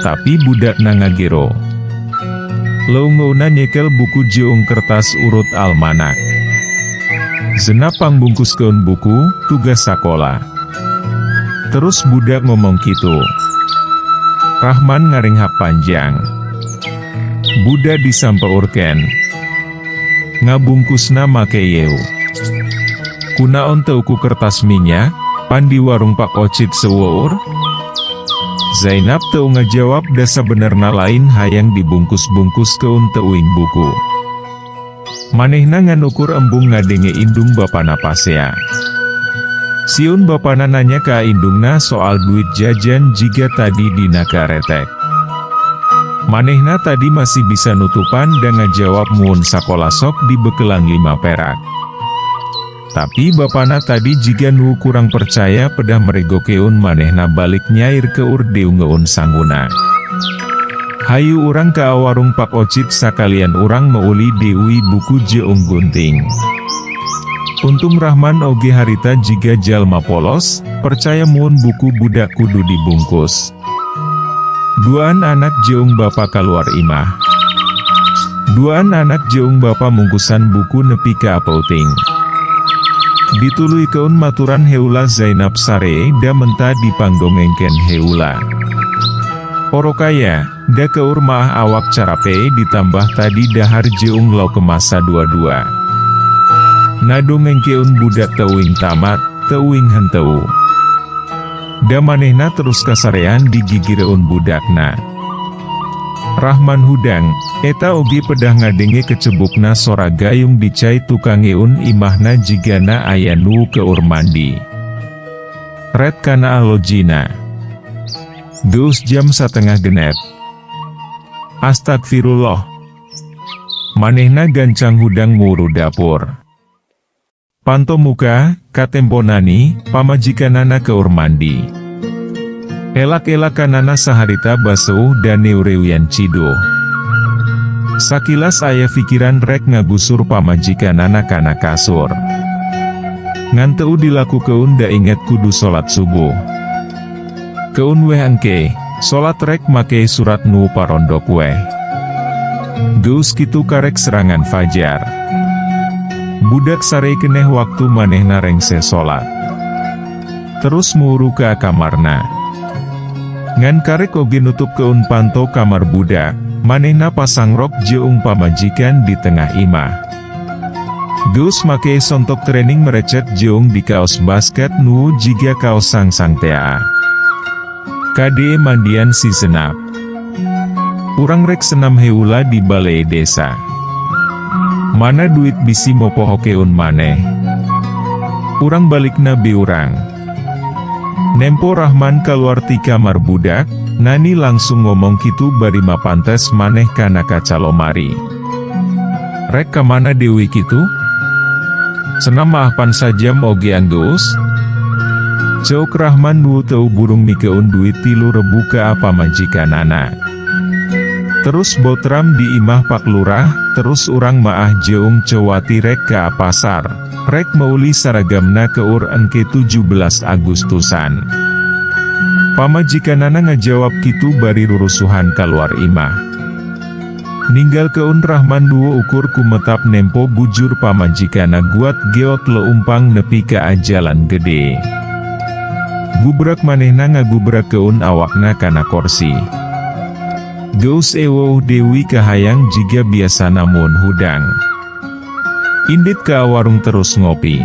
Tapi budak ngagero. Leungeunna nyekel buku jeung kertas urut almanak. Zenap pangbungkuskeun buku, tugas sakola. Terus budak ngomong kitu. Rahman ngarenghap panjang. Budak disampeurkeun. Ngabungkusna make yeu. Kunaon teu ku kertas minyak, pan di warung Pak Ocit seueur? Zainab teu ngajawab, da sabenerna lain hayang dibungkus-bungkuskeun teuing buku. Manehna ngan ukur embung ngadenge indung bapana pasea. Sieun bapana nanya ka indungna soal duit jajan jiga tadi dina karetek. Manehna tadi masih bisa nutupan dan ngajawab mun sakola sok dibekelan 5 perak. Tapi bapana tadi jiga nu kurang percaya, pedah meregokeun manehna balik nyair keur diungeun sanguna. Hayu urang ka warung Pak Ocit, sakalian urang meuli deui buku jeung gunting. Untung Rahman oge harita jiga jalma polos, percaya mun buku budak kudu dibungkus. Duaan anak jeung bapa keluar imah. Duaan anak jeung bapa mungkusan buku nepi ka peuting. Dituluykeun maturan heula Zainab sare, da menta dipangdongengkeun heula. Orokaya, da keur maah awak carape ditambah tadi dahar jeung lauk kemasa dua-dua. Ngadongengkeun budak teuing tamat, teuing henteu. Da manehna terus kasarean digigireun budakna. Rahman hudang, eta oge pedah ngadenge kecebukna sora gayung dicai tukangeun imahna jigana aya nu keur mandi. Ret kana alojina. Geus jam 5.30. Astagfirullah. Manehna gancang hudang muru dapur. Panto muka, katempo Nani, pamajikanana keur mandi. Elak-elakanana saharita baseuh dan neureuyan ciduh. Sakilas aya pikiran rek ngagusur pamajikanana kana kasur. Ngan teu dilakukeun, da inget kudu salat subuh. Keun weh engke, salat rek make surat nu parondok weh. Geus kitu karek serangan fajar. Budak sare keneh waktu manehna rengse salat. Terus muru ka kamarna. Ngan karek oge nutupkeun panto kamar budak, manehna pasang rok jeung pamajikan di tengah imah. Geus make sontok training merecet jeung di kaos basket nu jiga kaos sangsang tea. Kade mandian si Zenap. Urang rek senam heula di balai desa. Mana duit, bisi mopohokeun maneh. Urang balikna beurang. Nempo Rahman keluar ti kamar budak, Nani langsung ngomong kitu bari mapantes maneh kana kaca lomari. Rek kamana deui kitu? Senam mah pan sajam oge anggeus? Ceuk Rahman nu teu burung mikeun duit 3.000 ka pamajikanana. Terus botram di imah Pak Lurah, terus urang maah jeung cewati rek ka pasar, rek meuli saragamna keur engke 17 Agustusan. Pamajikanana ngajawab kitu bari rurusuhan kaluar imah. Ninggalkeun Rahman nu ukur kumetap nempo bujur pamajikana guat geot leumpang nepi ka jalan gede. Gubrak manehna ngagubrakkeun awakna kana korsi. Geus eweuh Dewi kahayang jiga biasana mun hudang. Indit ka warung terus ngopi.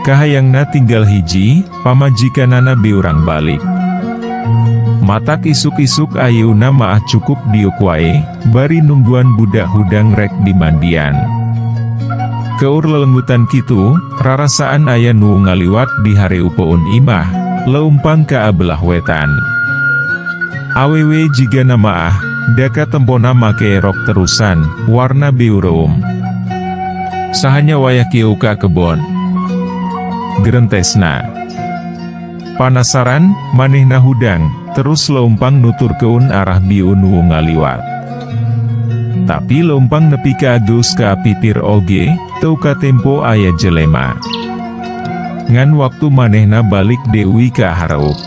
Kahayangna tinggal hiji, pamajikanana beurang balik. Matak isuk-isuk ayeuna maah cukup diuk wae, bari nungguan budak hudang rek dimandian. Keur lelenggutan kitu, rarasaan aya nu ngaliwat di hareupeun imah, leumpang ka belah wetan. Awewe jigana maah, da katempona make rok terusan, warna beureum. "Saha nya wayah kieu ka kebon?" gerentesna. Panasaran, manehna hudang, terus leumpang nuturkeun arah bieu nu ngaliwat. Tapi leumpang nepi ka geus ka pipir oge, teu katempo aya jelema. Ngan waktu manehna balik Dewi ka hareup.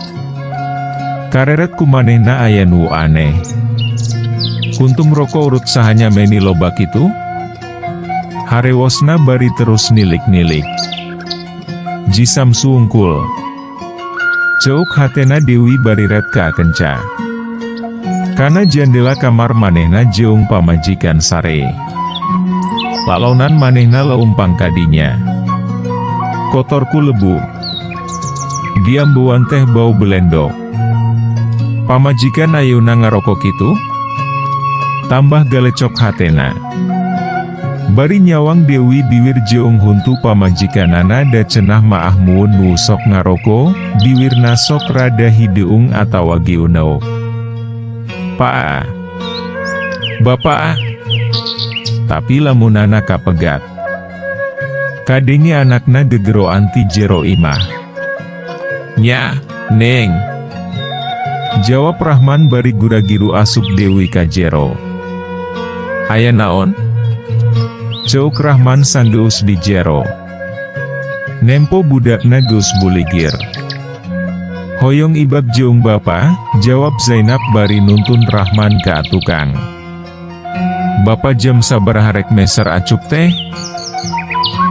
Kareret ku manehna aya nu aneh. "Kuntum roko urut saha nya meni loba kitu?" harewosna bari terus nilik-nilik. "Ji Samsu wungkul," ceuk hatena Dewi bari ret ka kenca. Kana jandela kamar manehna jeung pamajikan sare. Lalaunan manehna leumpang kadinya. "Kotor ku lebu. Diambean teh bau belendok. Pamajikan ayeuna ngaroko kitu?" Tambah galecok hatena. Bari nyawang Dewi biwir jeung huntu pamajikanana, da cenah maah mun nu sok ngaroko, biwirna sok rada hideung atawa geuneuk. "Paa. Bapak." Tapi lamunana kapegat. Kadenge anakna gegeroan ti jero imah. "Nya, Neng," jawab Rahman bari gura-giru asup Dewi ka jero. "Aya naon?" ceuk Rahman sanggeus di jero. Nempo budakna geus buligir. "Hoyong ibak jeung bapa," jawab Zainab bari nuntun Rahman ka tukang. "Bapa jam sabaraha rek meser acuk teh?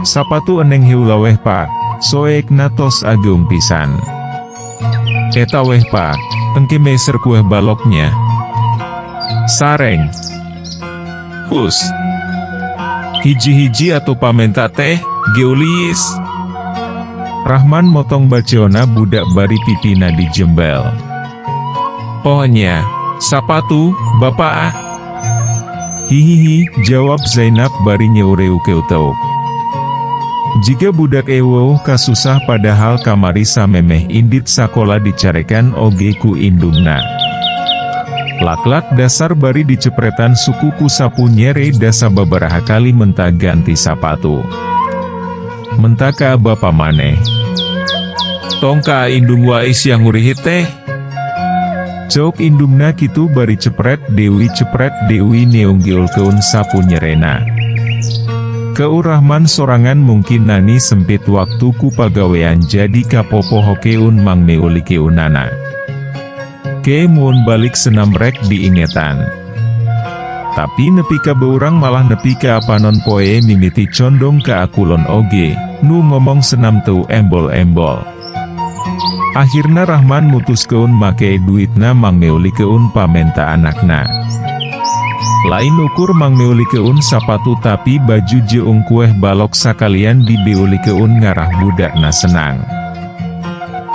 Sapatu eneng heula weh, Pak, soekna tos ageung pisan." "Eta weh, Pak, engke meser kueh baloknya. Sareng. Hus. Hiji-hiji atau pamenta teh, geulis." Rahman motong baceona budak bari pipina dijembel. "Oh nya, sapatu, bapak." "Hihihi," jawab Zainab bari nyeureukeuteup. Jiga budak eweuh kasusah, padahal kamari samemeh indit sakola dicarekan oge ku indungna. Lak-lak dasar bari dicepretan suku ku sapu nyere, da sababaraha kali menta ganti sapatu. "Menta ka bapa maneh. Tong ka indung wae sia ngurihit teh," ceuk indungna kitu bari cepret Dewi, cepret Dewi neunggeulkeun sapu nyerena. Keur Rahman sorangan mungkin nani sempit waktu ku pagawean, jadi kapopohokeun mangmeulikeunana. Ke mun balik senam rek diingetan. Tapi nepi ka beurang malah nepi ka panon poe mimiti condong ka akulon oge, nu ngomong senam teu embol-embol. Akhirna Rahman mutuskeun make duitna mangmeulikeun pamenta anakna. Lain ukur mangmeulikeun sapatu, tapi baju jeung kueh balok sakalian dibeulikeun ngarah budakna senang.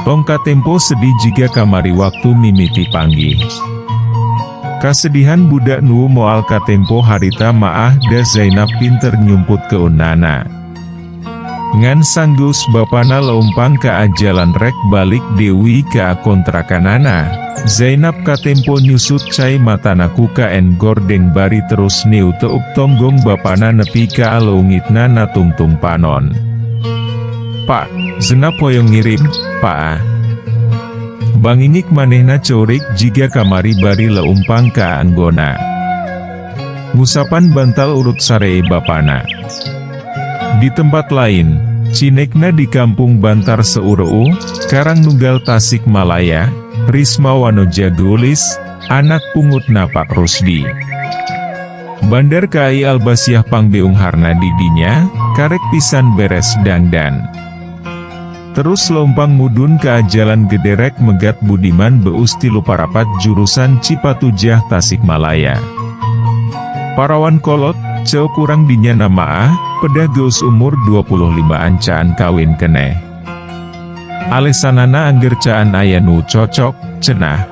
Tong katempo sedih jiga kamari waktu mimiti panggih. Kasedihan budak nu moal katempo harita maah, da Zainab pinter nyumputkeunana. Ngan sanggeus bapana leumpang ka jalan rek balik Dewi ka kontrakanana, Zainab katempo nyusut cai matana ku kaen gordeng bari terus niuteup tonggong bapana nepi ka leungitna natungtung panon. "Pak, Zenap hoyong ngirim, Pak." Bangingik manehna ceurik jiga kamari bari leumpang ka anggona. Ngusapan bantal urut saree bapana. Di tempat lain, cinekna di Kampung Bantar Seureu, Karangnunggal, Tasikmalaya, Risma Wanoja geulis, anak pungutna Pak Rusdi. Bandar KAI Albasiah pangbeungharna di dinya, karek pisan beres dangdan. Terus leumpang mudun ke Jalan Gederek Megat Budiman Beus 34 jurusan Cipatujah Tasikmalaya. Parawan kolot, ceuk urang dinya maah, pedah geus umur 25an caan kawin keneh. Alesanana angger caan aya nu cocok, cenah.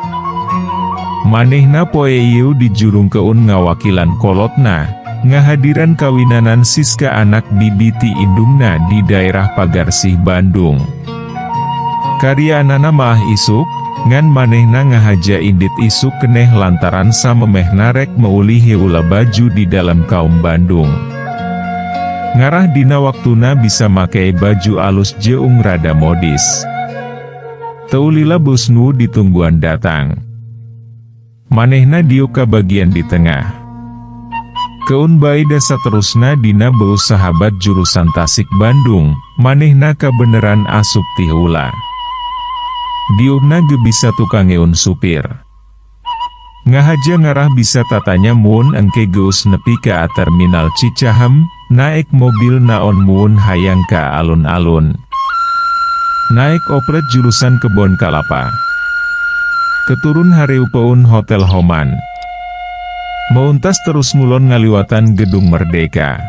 Manehna poe ieu dijurungkeun ngawakilan kolotna, ngahadiran kawinanan Siska anak bibi ti indungna di daerah Pagarsih, Bandung. Kariaanana maah isuk, ngan manehna ngahaja indit isuk keneh lantaran samemehna rek meuli heula baju di dalam kaum Bandung. Ngarah dina waktuna bisa make baju alus jeung rada modis. Teu lila bus nu ditungguan datang. Manehna diuk ka bagian di tengah. Keun bae da saterusna dina beus sahabat jurusan Tasik Bandung, manehna kabeneran asup ti heula. Diukna ge bisa tukangeun supir. Ngahaja ngarah bisa tatanya mun engke geus nepi ka Terminal Cicahem, naek mobil naon mun hayang ka alun-alun. Naek oplet jurusan Kebon Kalapa. Keturun hareupeun Hotel Homan. Meuntas terus ngulon ngaliwatan Gedung Merdeka.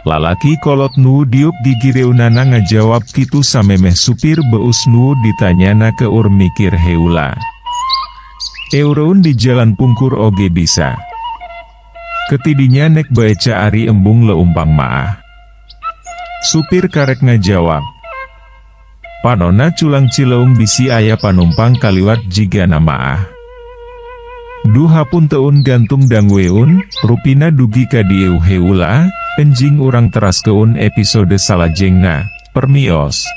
Lalaki kolot nu diuk gigireunana ngajawab kitu samemeh supir beus nu ditanyana keur mikir heula. Eureun di Jalan Pungkur oge bisa. Ke tidinya nek bae ca ari embung leumpang maah. Supir karek ngajawab. Panona culang cileung bisi aya panumpang kaliwat jigana maah. Duh, hapunteun gantung dangueun, rupina dugi ka dieu heula, enjing urang teraskeun episode salajengna, permios.